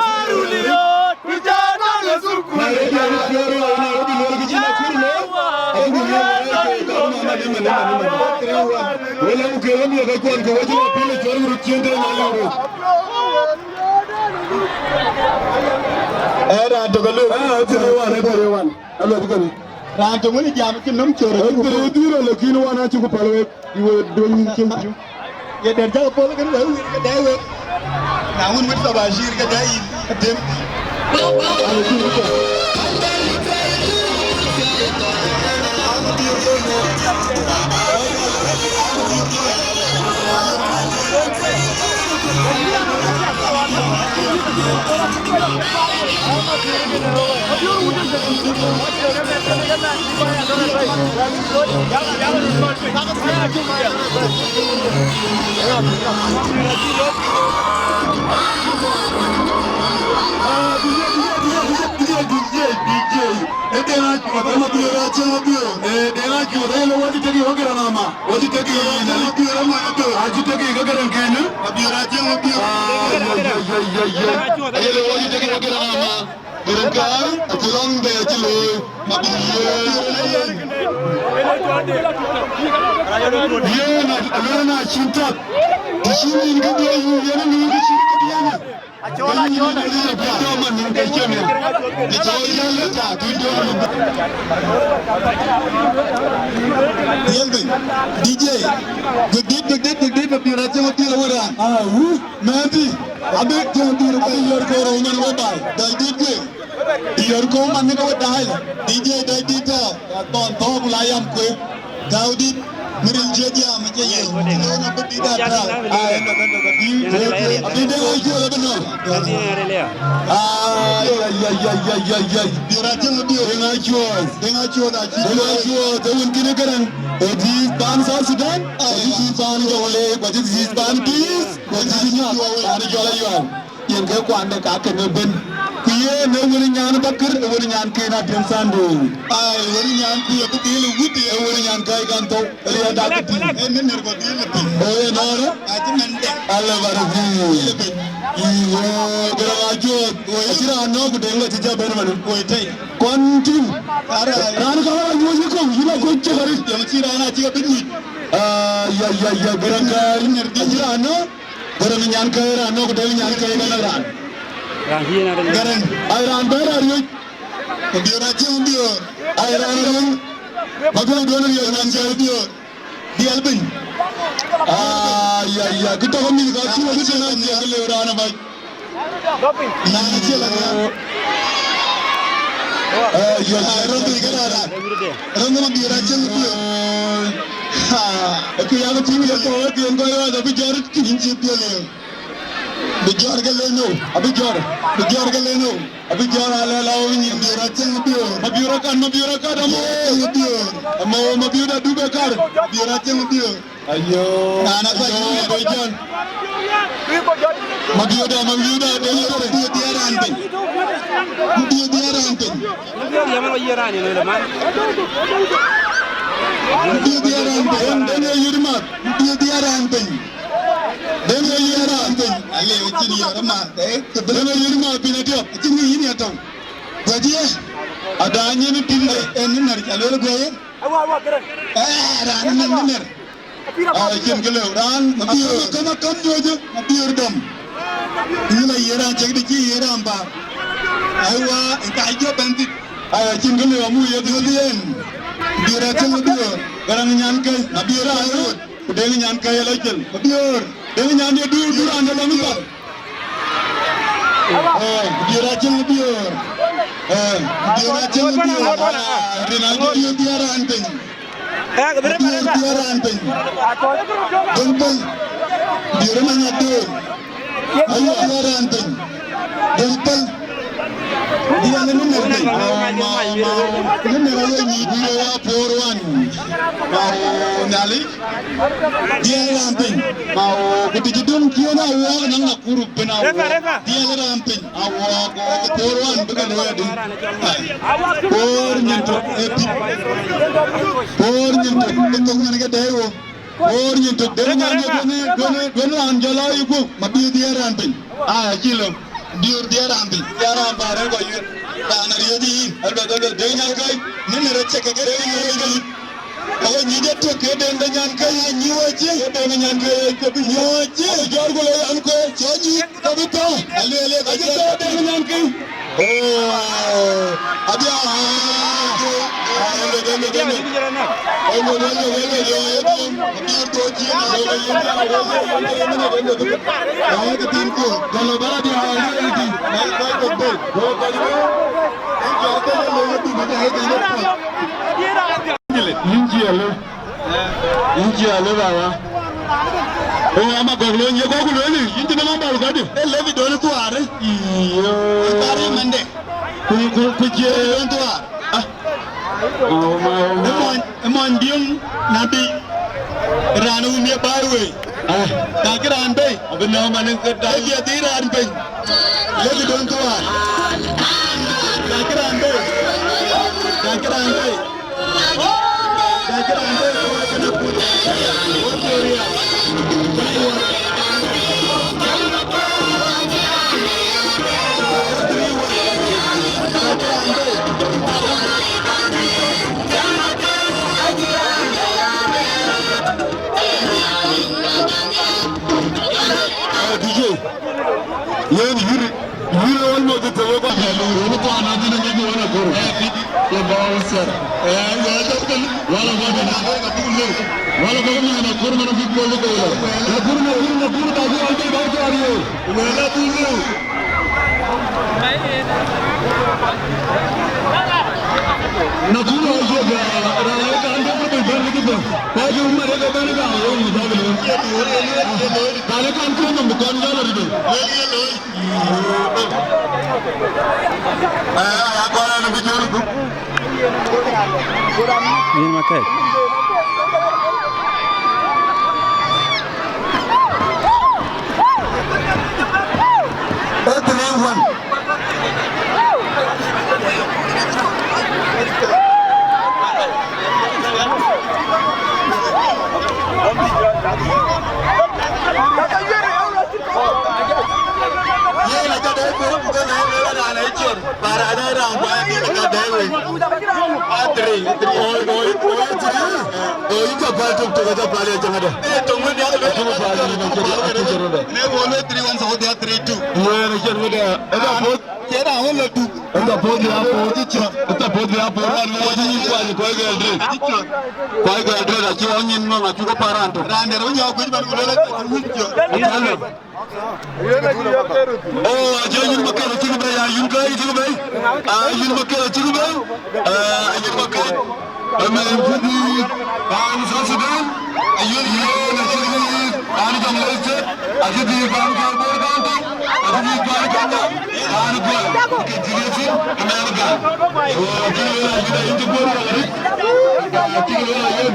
Ee, raan tök aluel. Ee, three one, ee, three one. Aluel kënë. Raan tök wën jam cïn nɔm cöör. Ee, three zero, lakin wan acï ku päl wek. Iwe duöny nyin cïn piu. Ye der jak pol kën wek, wek ke dai wek. Na wun wit Tabashir ke dai yïn, ke tem. Aluel kënë. D J, D J, D J. Ee, Deŋ Acuɔth, ee, Mabiöör Aciëŋ Mabiöör. Ee, Deŋ Acuɔth, ee, le wä cï tek yï wä Garaŋ ama. Wä cï tek yï, Mabiöör ama, Mabiöör. A cï tek yï ke Garaŋ kënë. Mabiöör Aciëŋ Mabiöör. Ah, yai, yai, yai, yai, yai. Ee, le wä cï tek yï wä Garaŋ ama. Garaŋ ka, acï lɔŋ de acï looi. Mabiöör. Yen, a, a, na cïn tak. Të cïn yïn ke diëëc, yen, yen, yen, yen, yen, yen, yen, Yelbin, D J, big dit, big dit, big dit, big dit, Mabiöör Aciëŋ Mabiöör wä raan. Ah, wu, mɛnhdi, abï, abï yor kor man wä baai. Dai dit guiir. Yor kor man ni ka wä daai. D J, dai dit, ah, thɔn thɔɔk la yam kueer. Daudi, miril cie jam, cie yeu. Cie yeu na bï dit ata. Ai, na bï dit. Abï de wa cie la bï no. Ai, ai, ai, ai, ai, ai. Mabiöör Aciëŋ Mabiöör. Deŋ Acuɔth. Deŋ Acuɔth, acï. Deŋ Acuɔth, ee wun kïn Garaŋ. Ee dhiëth paan South Sudan. Ai, ee dhiëth paan Jonglei, ku acï dhiëth paan peace. Ku acï dhiëth paan Jonglei. Yen ke kuande ka kënë bën. Ku yen ee wën nyan Bakër, ee wën nyan ken Atëm Sunday. Ai, wën nyan ku ye bï dhil wut ye. Ee wën nyan kai kan thou. Ee ya dak ti. Ee mɛn nër kɔ dhil piny. Oo, ye nɔɔrë? Acï mɛn dɛ. Ala bara dhil. Dhil piny. Iwo, Garaŋ Acuɔth. Woi. Acï raan nɔ̈k ku deŋ ka cï ja bɛ̈n man. Woi tei. Kɔn tim. Ara. Raan ka wala nyuɔc yï kɔ̈u, yïn a kɔc cï kɔ̈rïc. Yɔŋ cï raan acï ka bï nyuc. Ah, ya, ya, ya, Garaŋ ka. Nër dhil. Acï raan nɔ̈k. Garaŋ nyan kɛ̈i raan nɔ̈k, Deŋ nyan kɛ̈i ka nɔ̈k raan. Raan hiën arël. Garaŋ. Ai raan bɛ̈n raan riɔ̈c. Mabiöör Aciëŋ Mabiöör. Ai raan riɔ̈c. Mabiöör duɔ̈n riɔ̈c nyan kɛ̈i. Mabiöör. Diɛl biny. Ai, ai, ai, kë tɔ̈ ke mïth ka cï wä kë tënë acie kë lëu raan ë bac. Na cie la ŋa. Eh, yes. Ah, rɔm bï kë raan. Rɔm bï Mabiöör Aciëŋ Mabiöör. Ha, kë ya kë tïŋ ye kɔ̈u, ee kën kɔc rac abï jɔt. Yïn cï piɔ̈l ye. Bï jɔt ke le nou, abï jɔt. Bï jɔt ke le nou, abï jɔt alɛ la wïny. Mabiöör Aciëŋ Mabiöör. Mabiöör akat, Mabiöör akat, amo. Mabiöör. Amo, Mabiöör da duk akat. Mabiöör Aciëŋ Mabiöör. Ayo, raan abac. Ayo, Mabiöör John. Mabiöör da, Mabiöör da, Deŋ Acuɔth. Mabiöör diɛɛr raan piny. Mabiöör diɛɛr raan piny. Mabiöör diɛɛr raan piny. Mabiöör diɛɛr raan piny. Deŋ, Deŋ ye yït math. Mabiöör diɛɛr raan piny. Deŋ ye yït math piny. Alë, acïn yït math, eh? Deŋ ye yït math piny atiɔp. Acïn yïn ya tɔ̈u. Guac ye. Ada nyin piny de. Eh, eh, ni nɛr ca luel guac ye. Eh, raan ni nɛr. Ah, cïn kë lëu raan, Mabiöör. Akam, akam, akam nyuɔ̈cë, Mabiöör dɔm. Yïn la yiëë raan cek dï cï yiëë raan bä. Aiwa, ka jɔ bɛ̈n thïn. Aya, cïn kë lëu amu ye dhil yen. Mabiöör Aciëŋ Mabiöör. Garaŋ nyan kɛ̈i, Mabiöör aa röt. Ku Deŋ nyan kɛ̈i ala cil. Mabiöör. Deŋ nyan de du, du raan de dɔm ë bal. Eh, Mabiöör Aciëŋ Mabiöör. Eh, Mabiöör Aciëŋ Mabiöör. Ah, rin ajo yo biar raan piny. Eh, ke bere Mabiöör biar raan piny. Döŋ piny. Mabiöör man adöŋ. Ayo biar raan piny. Döŋ piny. Biar ni nɛr piny. Ni nɛr awe ni biar wa por wan. Mau nyali. Diɛl raan piny. Mau, ku të cï döŋ ciëën awuɔɔk naŋ Nakuru piny awuɔɔk. Refa, refa. Diɛl raan piny awuɔɔk, ku por wan bï ke looi adï. Por nyin tök ë piny. Por nyin tök ë thok man ke dɛɛi wo. Por nyin tök den nyan ye duënë, duënë, duënë raan jɔl a yï guöp, Mabiöör diɛɛr raan piny. Aa, acï lëu. Mabiöör diɛɛr raan piny. Diɛɛr raan bä rɛ̈ɛ̈r kɔc yuëër. Raan ariëëc yïn. Alë, alë, alë, dëë nyan kai. Ni nɛr acek ke dëë nyan kai. Awe nyuc atök ke den de nyan ke ye nyuɔɔc cï. Ke den de nyan ke ye ke bï nyuɔɔc cï. Awe jɔɔr ku le an, kue cɔ nyuc ke bï tɔ. Alueel ye ka cï tɔ den de nyan ke. Oh, abia. Abiöör tɔ cï na lo ye. Awe ke tin ku. Galo bara dia. Yïn ciëlë. Yïn cï a lëk awa. O, ama gɔ̈k lony, ye gɔ̈k ku lueel, yïn cïn ëmën bal kɔ̈dï. Ee lëk dɔn thuaar. Iyo. Thuaar yï mɛnde. Ku, ku, ku cie. Lëk dɔn thuaar. Ah. Oh, my, oh, my. Ë mɔny, ë mɔny diëŋ na bï raan wun ye baai wei. Ah. Ka kï raan bei. Abï nɔm anï ke dai. Lëk ye dhil raan piny. Lëk dɔn thuaar. Ka kï raan bei. Ka kï raan bei. D J. Yen yïr, yïr almost the way back. Yïn tuan na dina ngi wana kuru. Ye bouncer. Eh, ya jabkan. Wala ba dina ka bulu. Wala ba dina na kuru na big ball ko. Na kuru, na kuru, na kuru, da ji albe ba ko ariyo. Wala bulu. Na kuru aje ga, ra ya ka ando ko ba ni ko. Ka ju ma re ga ba ni ga, yo mu da. Kale kan kuru na mu kan jalo rido. Yïn makɛc. Ee three one. Yen aca dai bï röt bï ke na yen raan ë cor, ba raan ë raan ba yen ka dai wei. A three, three. Oi, oi, oi, three. Oi, ka pal tuk tuk, aca pal ya cäŋ ada. Eh, tong wën ya. Aca pal ya cäŋ ada. Ne wo le three one, so dia three two. Yen aca wada. Eda pot. Eda wo le tuk. Eda pot ya pot. Eda pot ya pot. Wan wo ji kwa ni ko gel dre. Kwa gel dre, aci wan nyin ma, aci ko paranto. Raan der wo ya ku ban ku le. Aca le. Oh, aja yïn Maketh acïk bɛ̈i, ya yïn Kɛ̈ɛ̈c acïk bɛ̈i. Ah, yïn Maketh acïk bɛ̈i. Ah, yïn Maketh. Ëmën cï dhil paan South Sudan, ayïn yen acïk dhil paan Jonglei State, acïk dhil paan Bor County, acïk dhil paan Kenya, paan Gɔl. Ke dhil ye thïn, ëmën Gäl. So, acïk dhil ayïn, ayïn cï bɔ̈ rɔt arëët. Acïk dhil ayïn.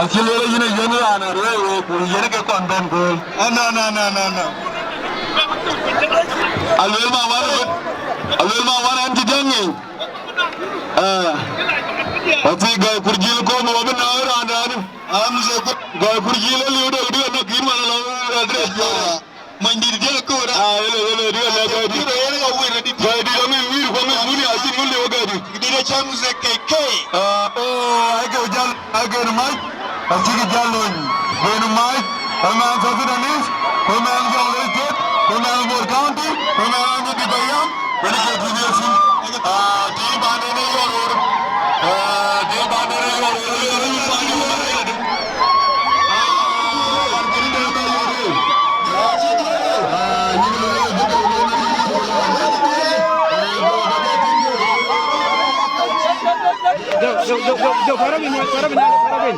Acï lueel yïn ë yïn raan arëër wek, ku yïn ke kɔn bɛ̈n gööl. Ah, no, no, no, no, no. Alueel ma wän, alueel ma wän ɛn cï jɔŋ ŋic. Ah, athii gäi kur jil kom wɔ bï nɔ̈k raan dɛ̈ɛ̈n. Ah, mïth ë gäi kur jil ë liu dek dï ënɔk yïn wala lɔ raan dɛ̈ɛ̈n. Mony dït diël ë köör. Ah, ele, ele, diël ë gäi dït. Diël ë gäi dït. Gäi dït, aŋic wïïr, ku aŋic muni, acï muni wɔ gäi dït. Dït acä mïth ë kek ke. Ah, oh, ai ke jäl, ai ke mac. Acïkï jäl lony, ben mac, ëmɛn South Sudanese, ëmɛn Jonglei State, ëmɛn Bor County, ëmɛn Anyidi payam, ben ke dhil ye thïn. Ah, tïŋ panden ë yɔ̈ɔ̈r ɣöör. Ah, tïŋ panden ë yɔ̈ɔ̈r ɣöör, ë yɔ̈ɔ̈r ɣöör panden ë yɔ̈ɔ̈r ɣöör. Ah, kënë de ba yɔ̈ɔ̈r ɣöör. Ah, yïn lɔ yɔ̈ɔ̈r ɣöör. Jɔ, jɔ, jɔ, jɔ, jɔ, para bin, para bin, para bin.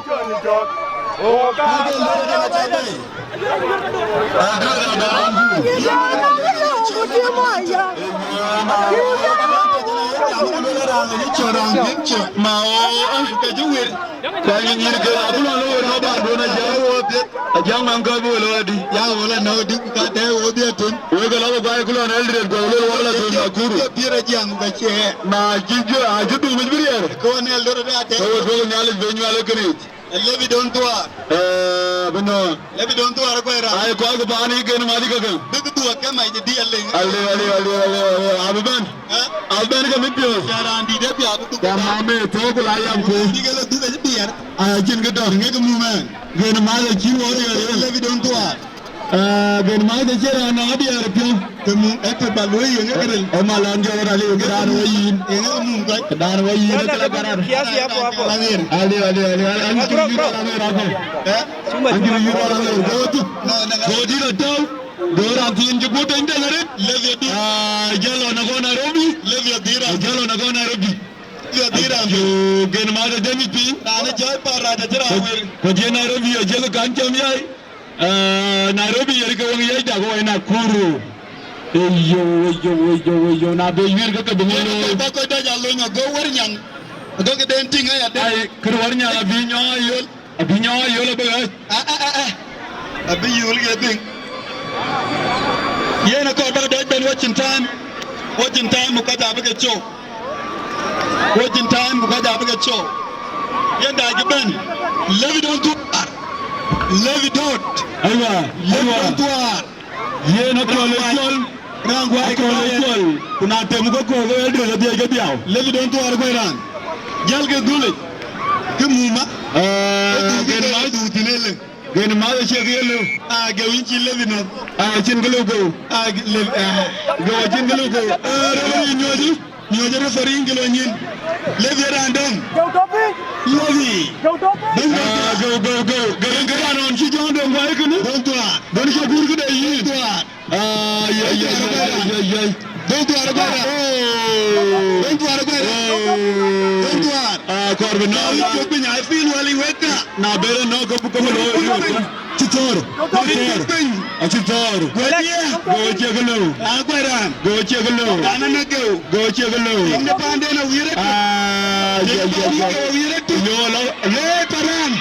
Ma o, ah, ka jɔ wir. Ka yïn nyïïr ke, abï lɔ wër rɔt ba duön, aja wo piɛth. Aja ŋaŋ ka bï wël wadï. Ya wël anɔ̈k dï, ku ka tɛ̈ɛ̈u wo dhiëëth tën. Wek ke lɔ bï guai, ku lɔ Eldoret, ku lɔ wek la thöny Nakuru. Ke piɛ̈r ajiɛŋ ba ciɛɛr. Ma cï jɔ, acï dhuk mïc bï riɛɛr. Ke wën Eldoret atɛ̈ɛ̈u. Ke wek bï Nhialic bï nyual ë kënë yic. Lëbï dɔn thuaar. Eh, bï nɔ̈ɔ̈r. Lëbï dɔn thuaar kuɛɛr raan. Ai, kɔc ku baan yï kën mac käkë. Bïk dhuɔ̈k ke mac dï alëŋ. Alëu, alëu, alëu, alëu, alëu. Abï bɛ̈n. Eh? Abï bɛ̈n ke mit piɔ̈ɔ̈th. Ya raan dït ë piath bï dhuk. Ya mamë thok ku la yam ku. Bïk ëlë dhuk acï biɛɛr. Ai, acïn kë dɔ̈k. Ŋek mumɛn. Gën mac acïn wɔ riɛɛr. Lëbï dɔn thuaar. Ah, gen ma de cï raan na diɛɛr piɔ̈u. Ke mum, ë të ba luɔ̈i yeŋö këdël. Ë, ë ma lɔn jɔ rɔt aliu, këdan wä yïn. Yeŋö mum kɔc. Këdan wä yïn, ë këla karar. Kiasi hapo hapo. Aliu, aliu, aliu, aliu. An cï yïn rɔt aliu rako. Eh? An cï yïn rɔt aliu. Go tu. No, no, no. Go dït atɔ̈u. Go raan thiin cï guöt tëny tëny arëët. Lëdhi adït. Ah, jalo na go Nairobi. Lëdhi adït raan. Jalo na go Nairobi. Lëdhi adït raan. Yo, gen ma de demi piny. Raan ë jai pa raan de jira wir. Ko je Nairobi, je kan jam yai. Ah, Nairobi yeri ke weŋ yec dak wai Nakuru. Eyo, eyo, eyo, eyo, na be yuir ke ke bi ŋö looi. Ba kɔc dɔc a lony ago wär nyaŋ. Ago ke den tiŋ aya den. Ai, kër wär nyaŋ abi nyɔŋ ayol. Abi nyɔŋ ayol abi ɣäc. Ah, ah, ah, ah. Abi yul ke piŋ. Yen akɔɔr ba dɔc ben watching time. Watching time, ku kɔc abï ke cop. Watching time, ku kɔc abï ke cop. Yen dac kï ben. Lëdhi dɔn thuaar. Lëdhi dɔt. Aywa, lëdhi aywa. Dɔn thuaar. Yen akɔɔr le cɔl. Raan guai akɔɔr le cɔl. Ku na tem ke kɔɔr ke ëdë ke dhiac ke dhiau. Lëdhi dɔn thuaar guai raan. Jal ke dhulec. Ke muma. Ah, ke dhuk ke dhuk thïn ele. Gën math acie kë ye lëu. Ah, geu yïn cï lëu ënɔɔth. Ah, acïn kë lëu geu. Ah, lëu, ah. Geu acïn kë lëu geu. Ah, referee nyuɔ̈ɔ̈cë. Nyuɔ̈ɔ̈cë referee kë lɔ nyin. Lëu ye raan dɔm. Geu tɔ piny. Lëu. Geu tɔ piny. Ah, geu, geu, geu. Geu yïn kë raan ɣɔn cï jɔŋ dɔm guai kënë. Dɔm thuaar. Dɔm cä guur këde yïn. Dɔm thuaar. Ah, yai, yai, yai, yai, yai. Dɔm thuaar guai raan. Oh. Dɔm thuaar guai raan. Oh. Dɔm thuaar. Ah, kɔɔr bï nɔɔk. Dɔm thuaar piny, I feel well, wek ka. Na bere nɔɔk ke bï, ke bï looi. Cï thɔ̈ɔ̈r. Cï thɔ̈ɔ̈r. Acï thɔ̈ɔ̈r. Guai diɛ. Go cie kë lëu. Ah, guai raan. Go cie kë lëu. Raan ënë geu. Go cie kë lëu. Tiŋ de paanden awïr ëtök. Ah, yai, yai, yai. Tiŋ de paanden awïr ëtök. Yo, lo. Le paran.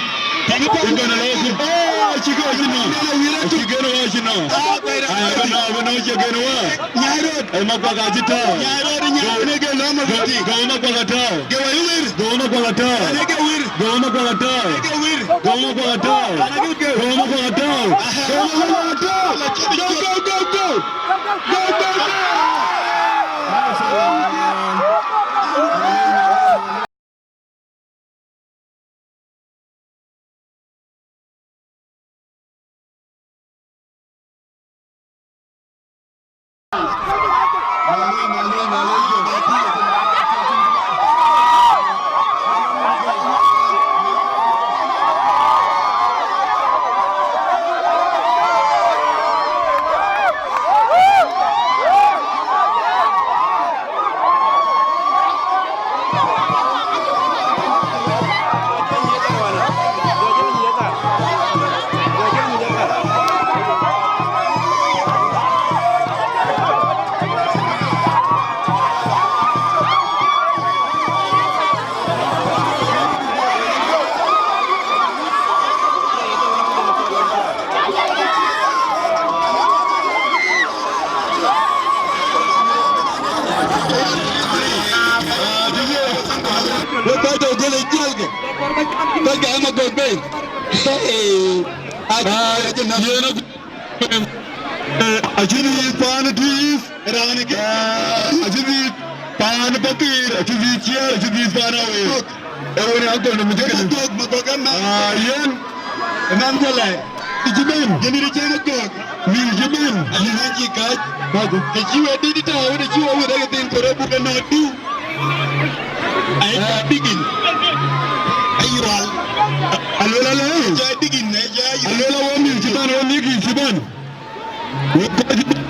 Tiŋ de paanden awïr ëtök. Oh, cï ke cï nɔɔk. Tiŋ de paanden awïr ëtök. Cï ke nɔɔk, cï nɔɔk. Ah, guai raan. Ah, bï nɔɔk, bï nɔɔk, cï ke nɔɔk. Nyai rot. Ë Makuak acï tääu. Nyai rot, nyai rot, ne ke lɔ̈m ë wëti. Go Makuak atääu. Ge wai wir. Go Makuak atääu. Ne ke wir. Go Makuak atääu. Ne ke wir. Go Makuak atääu. Ne ke wir. Go Makuak atääu. Aha. Go Makuak atääu. Go, go, go, go. Go, go, go. Wek kɔc tɔ̈ gël ë jiëlkë, kɔc ka ë Magɔ̈k bei. Ee, aa, yen ee, acï dhiëth paan ë Tuïc, raan ë kë, acï dhiëth paan ë Pakëër, acï dhiëth Ciɛɛr, acï dhiëth paan Aweer. Ee wën ë akɔ̈l nɔm cï kënë. Magɔ̈k, Magɔ̈k ë mɛn. Aa, yen. Ë mɛn Kuɔl Lɛɛi. Cï ben. Yen ë cï Magɔ̈k. Mïth cï ben. Ayï wën cï kääc. Kääc. Të cï wek dït tääu, të cï wek wët ë thïn, kërë buk ë nɔ̈k diu. Ai, eh, digin. Ai, rual. Aluel alë. Jai digin, ai, jai. Aluel awɔ mïth cï bɛ̈n, awɔ mïth cï bɛ̈n. Wek kɔc cï bɛ̈n.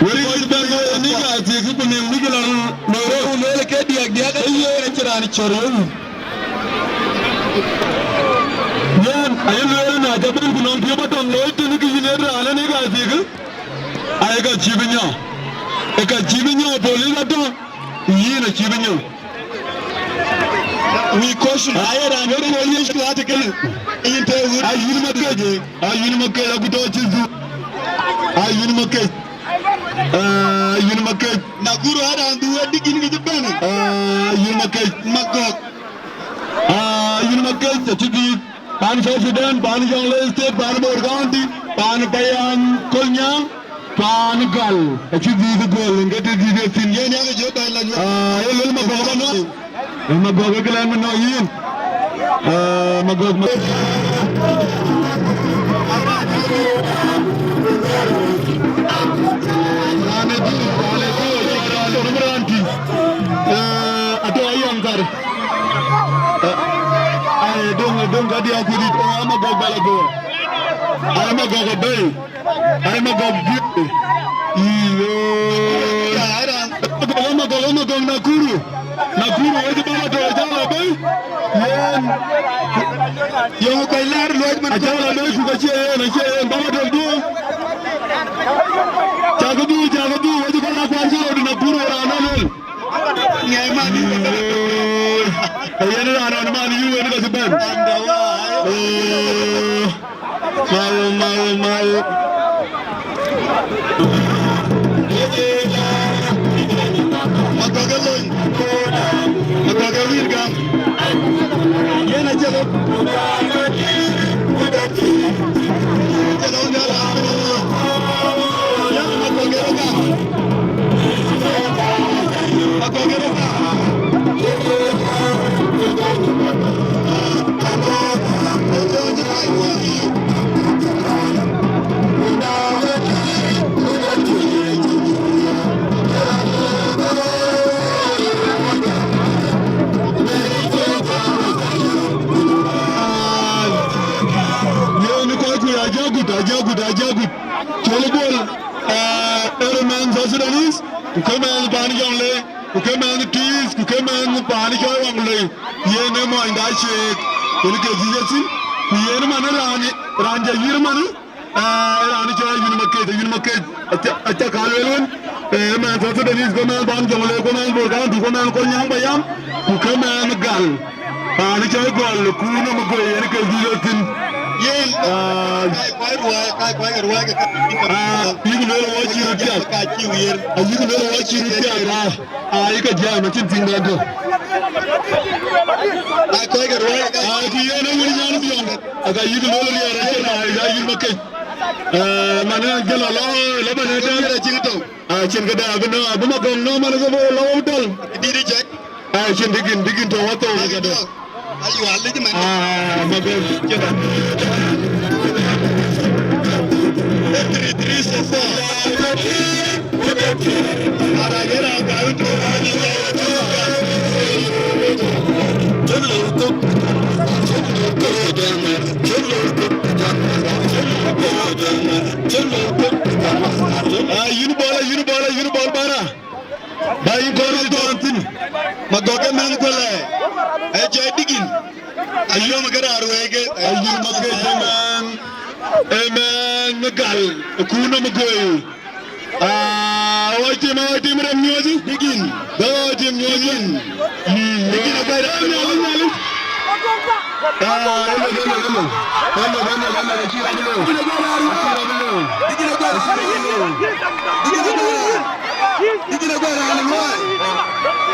Wek kɔc cï bɛ̈n, awɔ mïth ka thiëk ku nïm mïth la nɔ̈k rɔt. Ku luel ke diäk diäk, aye cï raan cɔ̈r wek. Yen, aye lueel na ca bɛ̈n ku nɔŋ piɔ̈u ba tɔŋ looi tënë kë yïn en raan en ë ka thiëk. Aye ka cï bï nyɔk. Ë ka cï bï nyɔk, police atɔ̈, yïn acï bï nyɔk. We caution, aye raan wek police ku atë kënë, yïn të wut. A yïn Makec, a yïn Makec, aku tɔ̈ cï dhuk. A yïn Makec. A yïn Makec. Na guru a raan du wek dik yïn kë cï bɛ̈n. A yïn Makec. Magɔ̈k. A yïn Makec, acï dhuk. Pan South Sudan, pan Jonglei State, pan Bor County, pan Payam Kolnyaŋ, pan Gal, acï dhuk ë gɔl, ŋet ë dhuk ë thïn. Yen yak jɔ dɔc la nyuɔɔth. Ah, ë lël Magɔ̈k ba nɔ̈k. Ë Magɔ̈k ë këlɛn bï nɔ̈k yïn. Ah, Magɔ̈k ma- Atɔ̈ ayɔŋ thar. Ai, döŋ, döŋ ka diäk kudït. Oh, ama gɔk bala go. Ai, ama gɔk abei. Ai, ama gɔk biëë. Iyo. Ama gɔk, ama gɔk, ama gɔk Nakuru. Nakuru, wec baba tɔ̈, acä la bei. Yen. Yöŋ kɔc lɛɛr luɔc man. Acä la bei, ku ka cie yen, acie yen, baba tɔ̈ duö. Cakë dhuk, cakë dhuk, wec kɔc la kuany cï röt Nakuru raan ëlël. Ŋɛɛc man yu. Ee, yen raan ɣɔn man yu yen ka cï bɛ̈n. Ee, mawu, mawu, mawu. Makɔ̈k ë lony. Makɔ̈k ë wïïr gam. Yen acï lɔ. Acï lɔ, acï lɔ. Yen Makɔ̈k ë gam. Yen kɔc ku ajagut, ajagut, ajagut. Col Bol, eh, ë rɔt mɛnh South Sudanese, ku ke mɛnh paan Jonglei, ku ke mɛnh Twic, ku ke mɛnh paan cɔl Waŋlei. Yen ë mɔnyda Ciëëk, yen ke dhiëc thïn, ku yen man raan, raan jɔ yïr man, eh, raan cɔl Ayuen Makec, Ayuen Makec, aca, aca ka lueel wën, eh, mɛnh South Sudanese, ku mɛnh paan Jonglei, ku mɛnh Bor County, ku mɛnh Kolnyaŋ Payam, ku ke mɛnh Gal. Raan cɔl Gɔl, ku nɔm Gɔl yen ke dhil thïn. Yen, ah, kai kuai ruai, kai kuai ruai ke ka. Ah, yïk lueel wo cï röt piath. Ka cï wier. Ah, yïk lueel wo cï röt piath. Ah, ah, yïk jam, acïn piŋ bɛ̈n tɔ̈. Kai kuai ke ruai. Ah, ku yen ë wun nyan biɔŋ. Aka yïk lueel riɛɛr, acïn na, ya yïk Makec. Ah, man ë jël alɔ, lɔ bɛ̈n ë tɛ̈n. Cïn këdë, abï nɔ̈, abï Magɔŋ nɔ̈, man ke bï lɔ wou dal. Dït ë cak. Ai, cïn dïgïn, dïgïn tɔ̈ wathou ë këdë. Aywa, lec man. Ah, Magɔŋ, cïn dë. Three, three, so four. Ara, yera, garu, tu. Ah, yïn Bol, yïn Bol, yïn Bol, bara. Ba yïn kɔɔr cï tɔɔn thïn. Magɔk ë mɛnh Guël ë. Ë jɔ dïgïn. Ayïn Makec, Ayuen Makec ë mɛnh, ë mɛnh Gal, ë kuur nɔm ë Gɔl. Ah, woi tim, woi tim rem nyuɔ̈th. Dïgïn. Ba woi tim nyuɔ̈th. Dïgïn. Dïgïn ë bɛ̈ɛ̈r. Hello, hello, hello. Ah, hello, hello, hello. Hello, hello, hello. Acï rɔt lëu. Acï rɔt lëu. Acï rɔt lëu. Dïgïn ë bɛ̈ɛ̈r raan ë luɔi.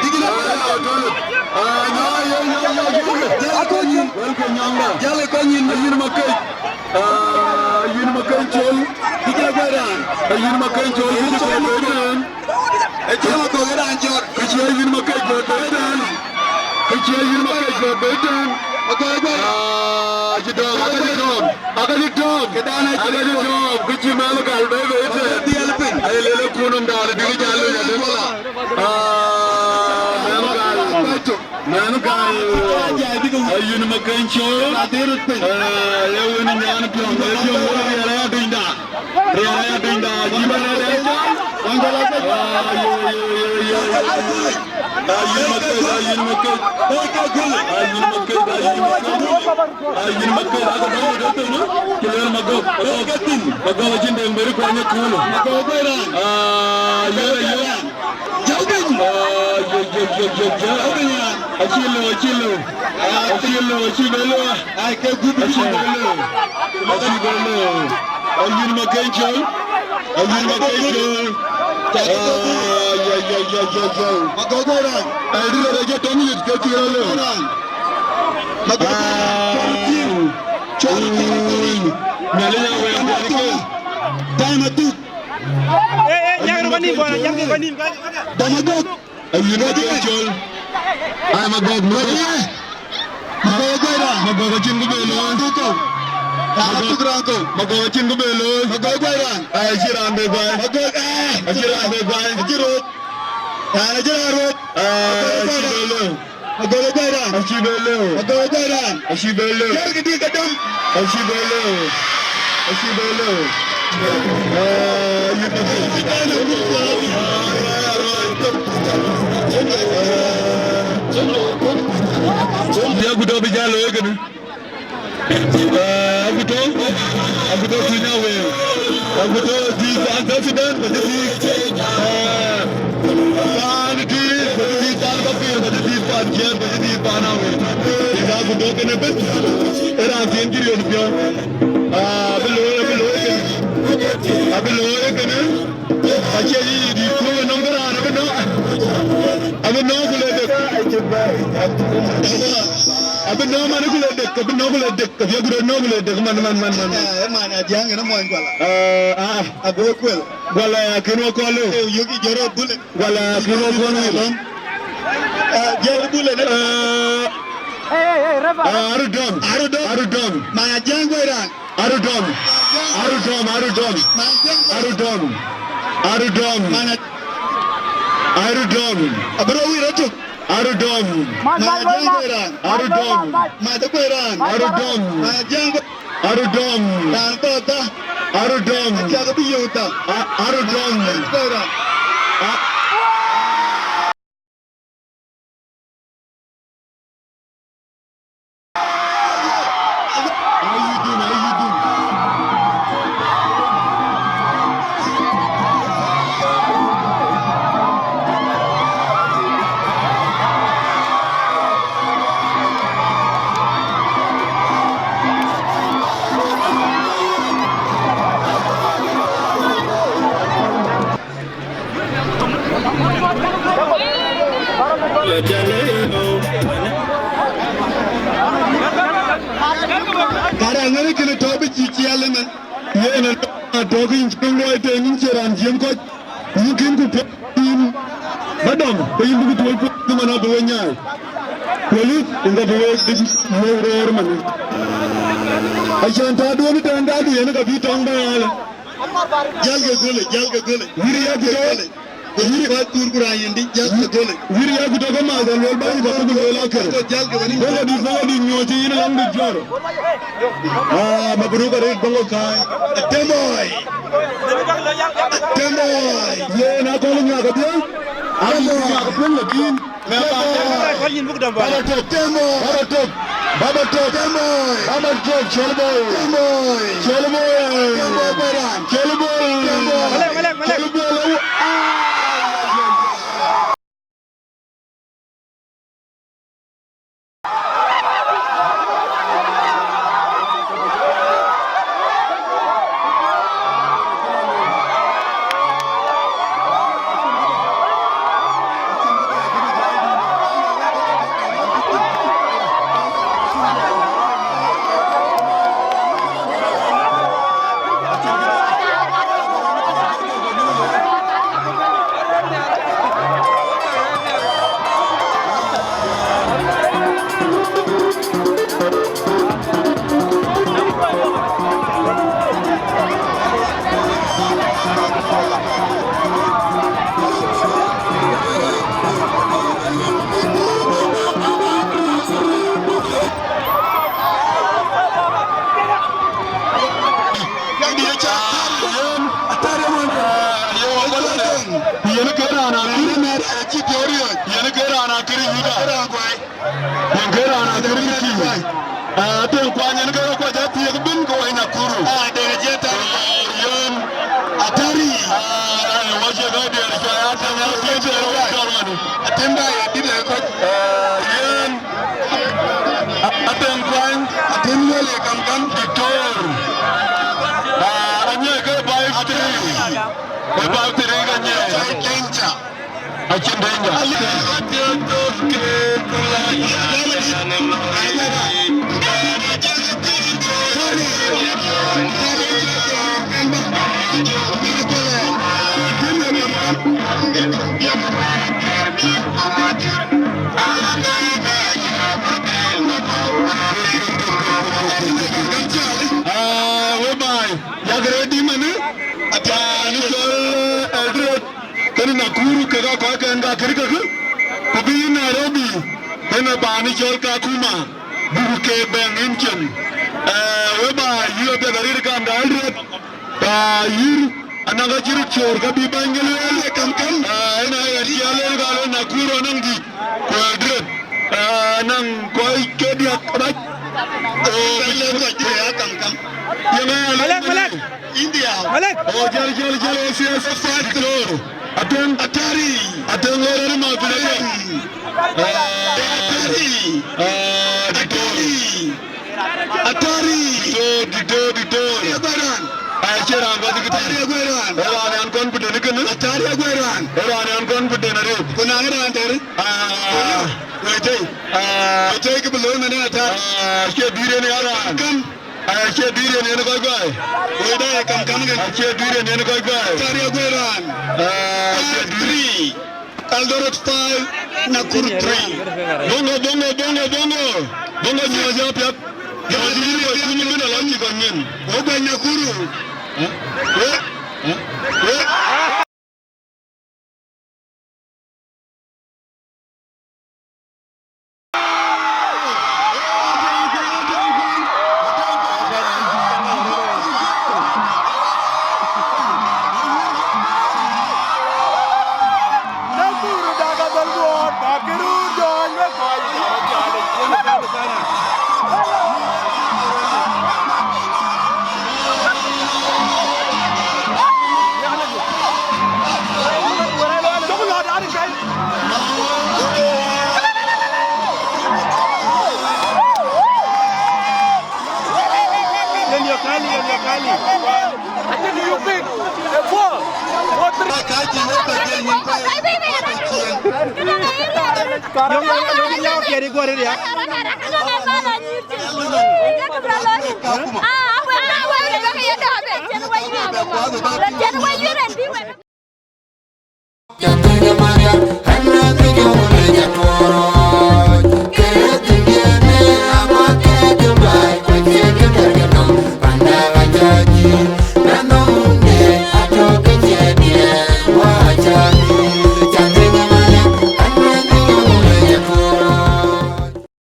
Dïgïn ë bɛ̈ɛ̈r raan ë luɔi. Ah, no, yo, yo, yo, yo. Jal ë kony yïn. Welcome, Nyanda. Jal ë kony yïn. Ayïn Makec. Ah, Ayïn Makec Col. Dïgïn ë bɛ̈ɛ̈r raan. Ayïn Makec Col. Dïgïn ë bɛ̈ɛ̈r raan. Ë cï Makɔ̈k ë raan jɔt. Kë cï Ayïn Makec bɛ̈ɛ̈r bɛ̈ɛ̈r raan. Kë cï Ayïn Makec bɛ̈ɛ̈r bɛ̈ɛ̈r raan. Makɔ̈k ë bɛ̈ɛ̈r. Ah, cï dɔm, aka cï dɔm. Aka cï dɔm. Këdan acï dɔm. Kë cï mɛnh Gal bɛ̈ɛ̈r bɛ̈ɛ̈r raan. Dhiɛl piny. Aye lele kunum daal, dïgï jal luny adï. Ah, mɛnh Gal. Mɛnh Gal, Ayïn Makec Col, eh, ye wën nyan piɔ̈ŋ, ye piɔ̈ŋ wën riɛl aya dunyda. Riɛl aya dunyda, cï bɛ̈n ë dɛ̈ cɔl. Ah, yo, yo, yo, yo, yo. Ayïn Makec, Ayïn Makec. Ayïn Makec, Ayïn Makec. Ayïn Makec, aka bɛ̈n ë dɛ̈ thöŋ, cï lueel Magɔk, Magɔk. Magɔk acïn dɛ̈ŋ beri kuany ë köölë. Ah, yɛn, yɛn. Jɔk piny. Ah, jɔk, jɔk, jɔk, jɔk, jɔk. Jɔk piny ya. Acï lëu, acï lëu. Ah, acï lëu, acï bɛ lëu. Ai, ke gup acï bɛ lëu. Acï bɛ lëu. Ayïn Makec Col. Ayïn Makec Col. Ah, ya, ya, ya, ya, ya. Magogo raan. Ai, rït rɔt acï tɔ̈ŋ yith ke cï rɔt lëu. Magogo raan. Ah. Col Kiir. Col Kiir. Ui. Nyali ya wek, nyali ke. Time atuk. Eh, eh, nyang rɔt banim, bɔn, nyang rɔt banim. Dama gok. Ayïn Makec Col. Ai, Magɔk, Magɔk. Magɔk, Magɔk, acïn kë bɛ looi. Magɔ̈k, shukran kɔ̈u. Magɔ̈k acïn kë bï looi. Magɔ̈k guai raan. Ai, acï raan bï guai. Magɔ̈k, ai. Acï raan bï guai. Acï röt. Raan acï raan röt. Ai, acï bï looi. Magɔ̈k guai raan. Acï bï looi. Magɔ̈k guai raan. Acï bï looi. Yer këdï ke dam. Acï bï looi. Acï bï looi. Ai, yïn bï looi. Diäk ku dɔ bï jal looi kënë. Eh, Aguto, Aguto Tuinya Weu. Aguto di pan South Sudan, ba di di, eh, pan di, ba di di pan Bapir, ba di di pan Kier, ba di di pan Awe. Ina Aguto kene bet. Era tin kiri on pio. Ah, abï looi, abï looi kene. Abï looi kene. Acie yï dït kuɔ̈u ë nɔm bï raan abï nɔ̈k, abï nɔ̈k ku le dek. Abï nɔ̈k man ku le dek, abï nɔ̈k ku le dek, abï gurë nɔ̈k ku le dek man, man, man, man. Eh, man, Ajiaŋ ënë mony Guala. Eh, ah. Ago kuel. Guala ya kën wä kɔn lëu. Eh, yök ë jɔt rɔt bule. Guala ya kën wä kɔn lëu. Eh, jɔt bule ënë. Eh, eh, eh, Rafa. Ah, Arudɔm. Arudɔm. Arudɔm. Man Ajiaŋ guai raan. Arudɔm. Arudɔm, Arudɔm. Arudɔm. Arudɔm. Arudɔm. Abï rɔt wïïr ëtök. Arudɔm. Arudɔm. Arudɔm. Arudɔm. Arudɔm. A-, Arudɔm. A-, Kara ŋäni kënë tɔ̈ bï cï ciɛl ëmën. Yen ë tɔ̈ kë yïn cï luɔi tëë yïn cie raan jiëm kɔc. Yïn kïn ku piɔ̈u yïn ba dɔm, ke yïn bï ku tuɔɔc puɔ̈u man abï we nyaai. Ku lïth, ŋa bï we dhil mɔ̈u röör man. Acän tääduön ë tɛ̈n daadu yen ka bï tɔŋ bɛ̈ɛ̈l. Jälkë gölë, jälkë gölë. Wïr ya ku tɔ̈. Wïr kuac kuur ku raan yïndï, jälkë gölë. Wïr ya ku tɔ̈ ke math aluel bäny bä ku luel akër. Jälkë wëni. Bäŋ adït, bäŋ adït nyuɔɔc yïn ë lam dït jɔ̈ɔ̈r. Ah, mabruk arëët bäŋ ë kääc. Atëmɔi. Atëmɔi. Yen akɔl nyak adhiɛ. Akɔl nyak adhiɛ lakin. Baba Top. Baba Top. Baba Top. Baba Top. Baba Top. Col Bol. Col Bol. Col Bol. Ah. Yen ke raan akïr, yen ke raan akïr Yuda. Yen ke raan akïr Yuda. Ah, Atɛŋ Kuany yen ke rɔt kuac athiek bïn ke wai Nakuru. Ah, Deŋ Ajiëk Atari. Yen Atari. Ah, wacie ka diɛɛr cua Atɛŋ Ajiëk Atari. Atɛŋ da ya dït ë kɔc. Ah, yen Atɛŋ Kuany. Atɛŋ Luel ye kam kam. Diktor. Ah, anyɛ ke five three. Ke five three ka nyɛ. Danger. Acïn danger. Nakuru kek akɔcken ka kërkëkë, ku bï yïn Nairobi, ënë bäni cɔl Kakuma, buk ke bɛ̈ŋ yïn cin. Eh, we ba yï apiɛth arëët kam da Eldoret, ba yïr anɔŋ ka cï röt coor ka bï bäny ke lueel. Kam kam. Eh, ënë aye cï alëër ka lueel Nakuru anɔŋ dït, ku Eldoret, eh, anɔŋ kɔc ke diäk rac. Oh, Malek, Malek. Yeŋa Malek, Malek. India. Malek. Oh, jal, jal, jal, oh, yes, yes, yes, Doctor. Ateng. Atari. Ateng, oh, dari ma pina ya. Atari. Ah, Doctor. Atari. Atari. Doctor, Doctor, Doctor. Atari Agueran. Ah, cï raan ba dï Atari Agueran. Ë raan an confident kënë. Atari Agueran. Ë raan an confident arëët. Ku na ŋë raan tɛ̈r? Ah. Wëtei. Ah. Wëtei kë bï looi mɛn Atari. Ah, cie duiren ya raan. Kam. Acie duiren yen kɔc gɔ̈i. Wëda ye kam kam kën. Acie duiren yen kɔc gɔ̈i. Atari Agueran. Ah, acie duiren. Three. Eldoret five, Nakuru three. Bongo, bongo, bongo, bongo. Bongo nyuɔɔth ya piɛth. Nyuɔɔth yïn kɔc kum bïn alɔ cï kɔc ŋiɛn. Wo guɛny Nakuru. Huh? Huh? Huh?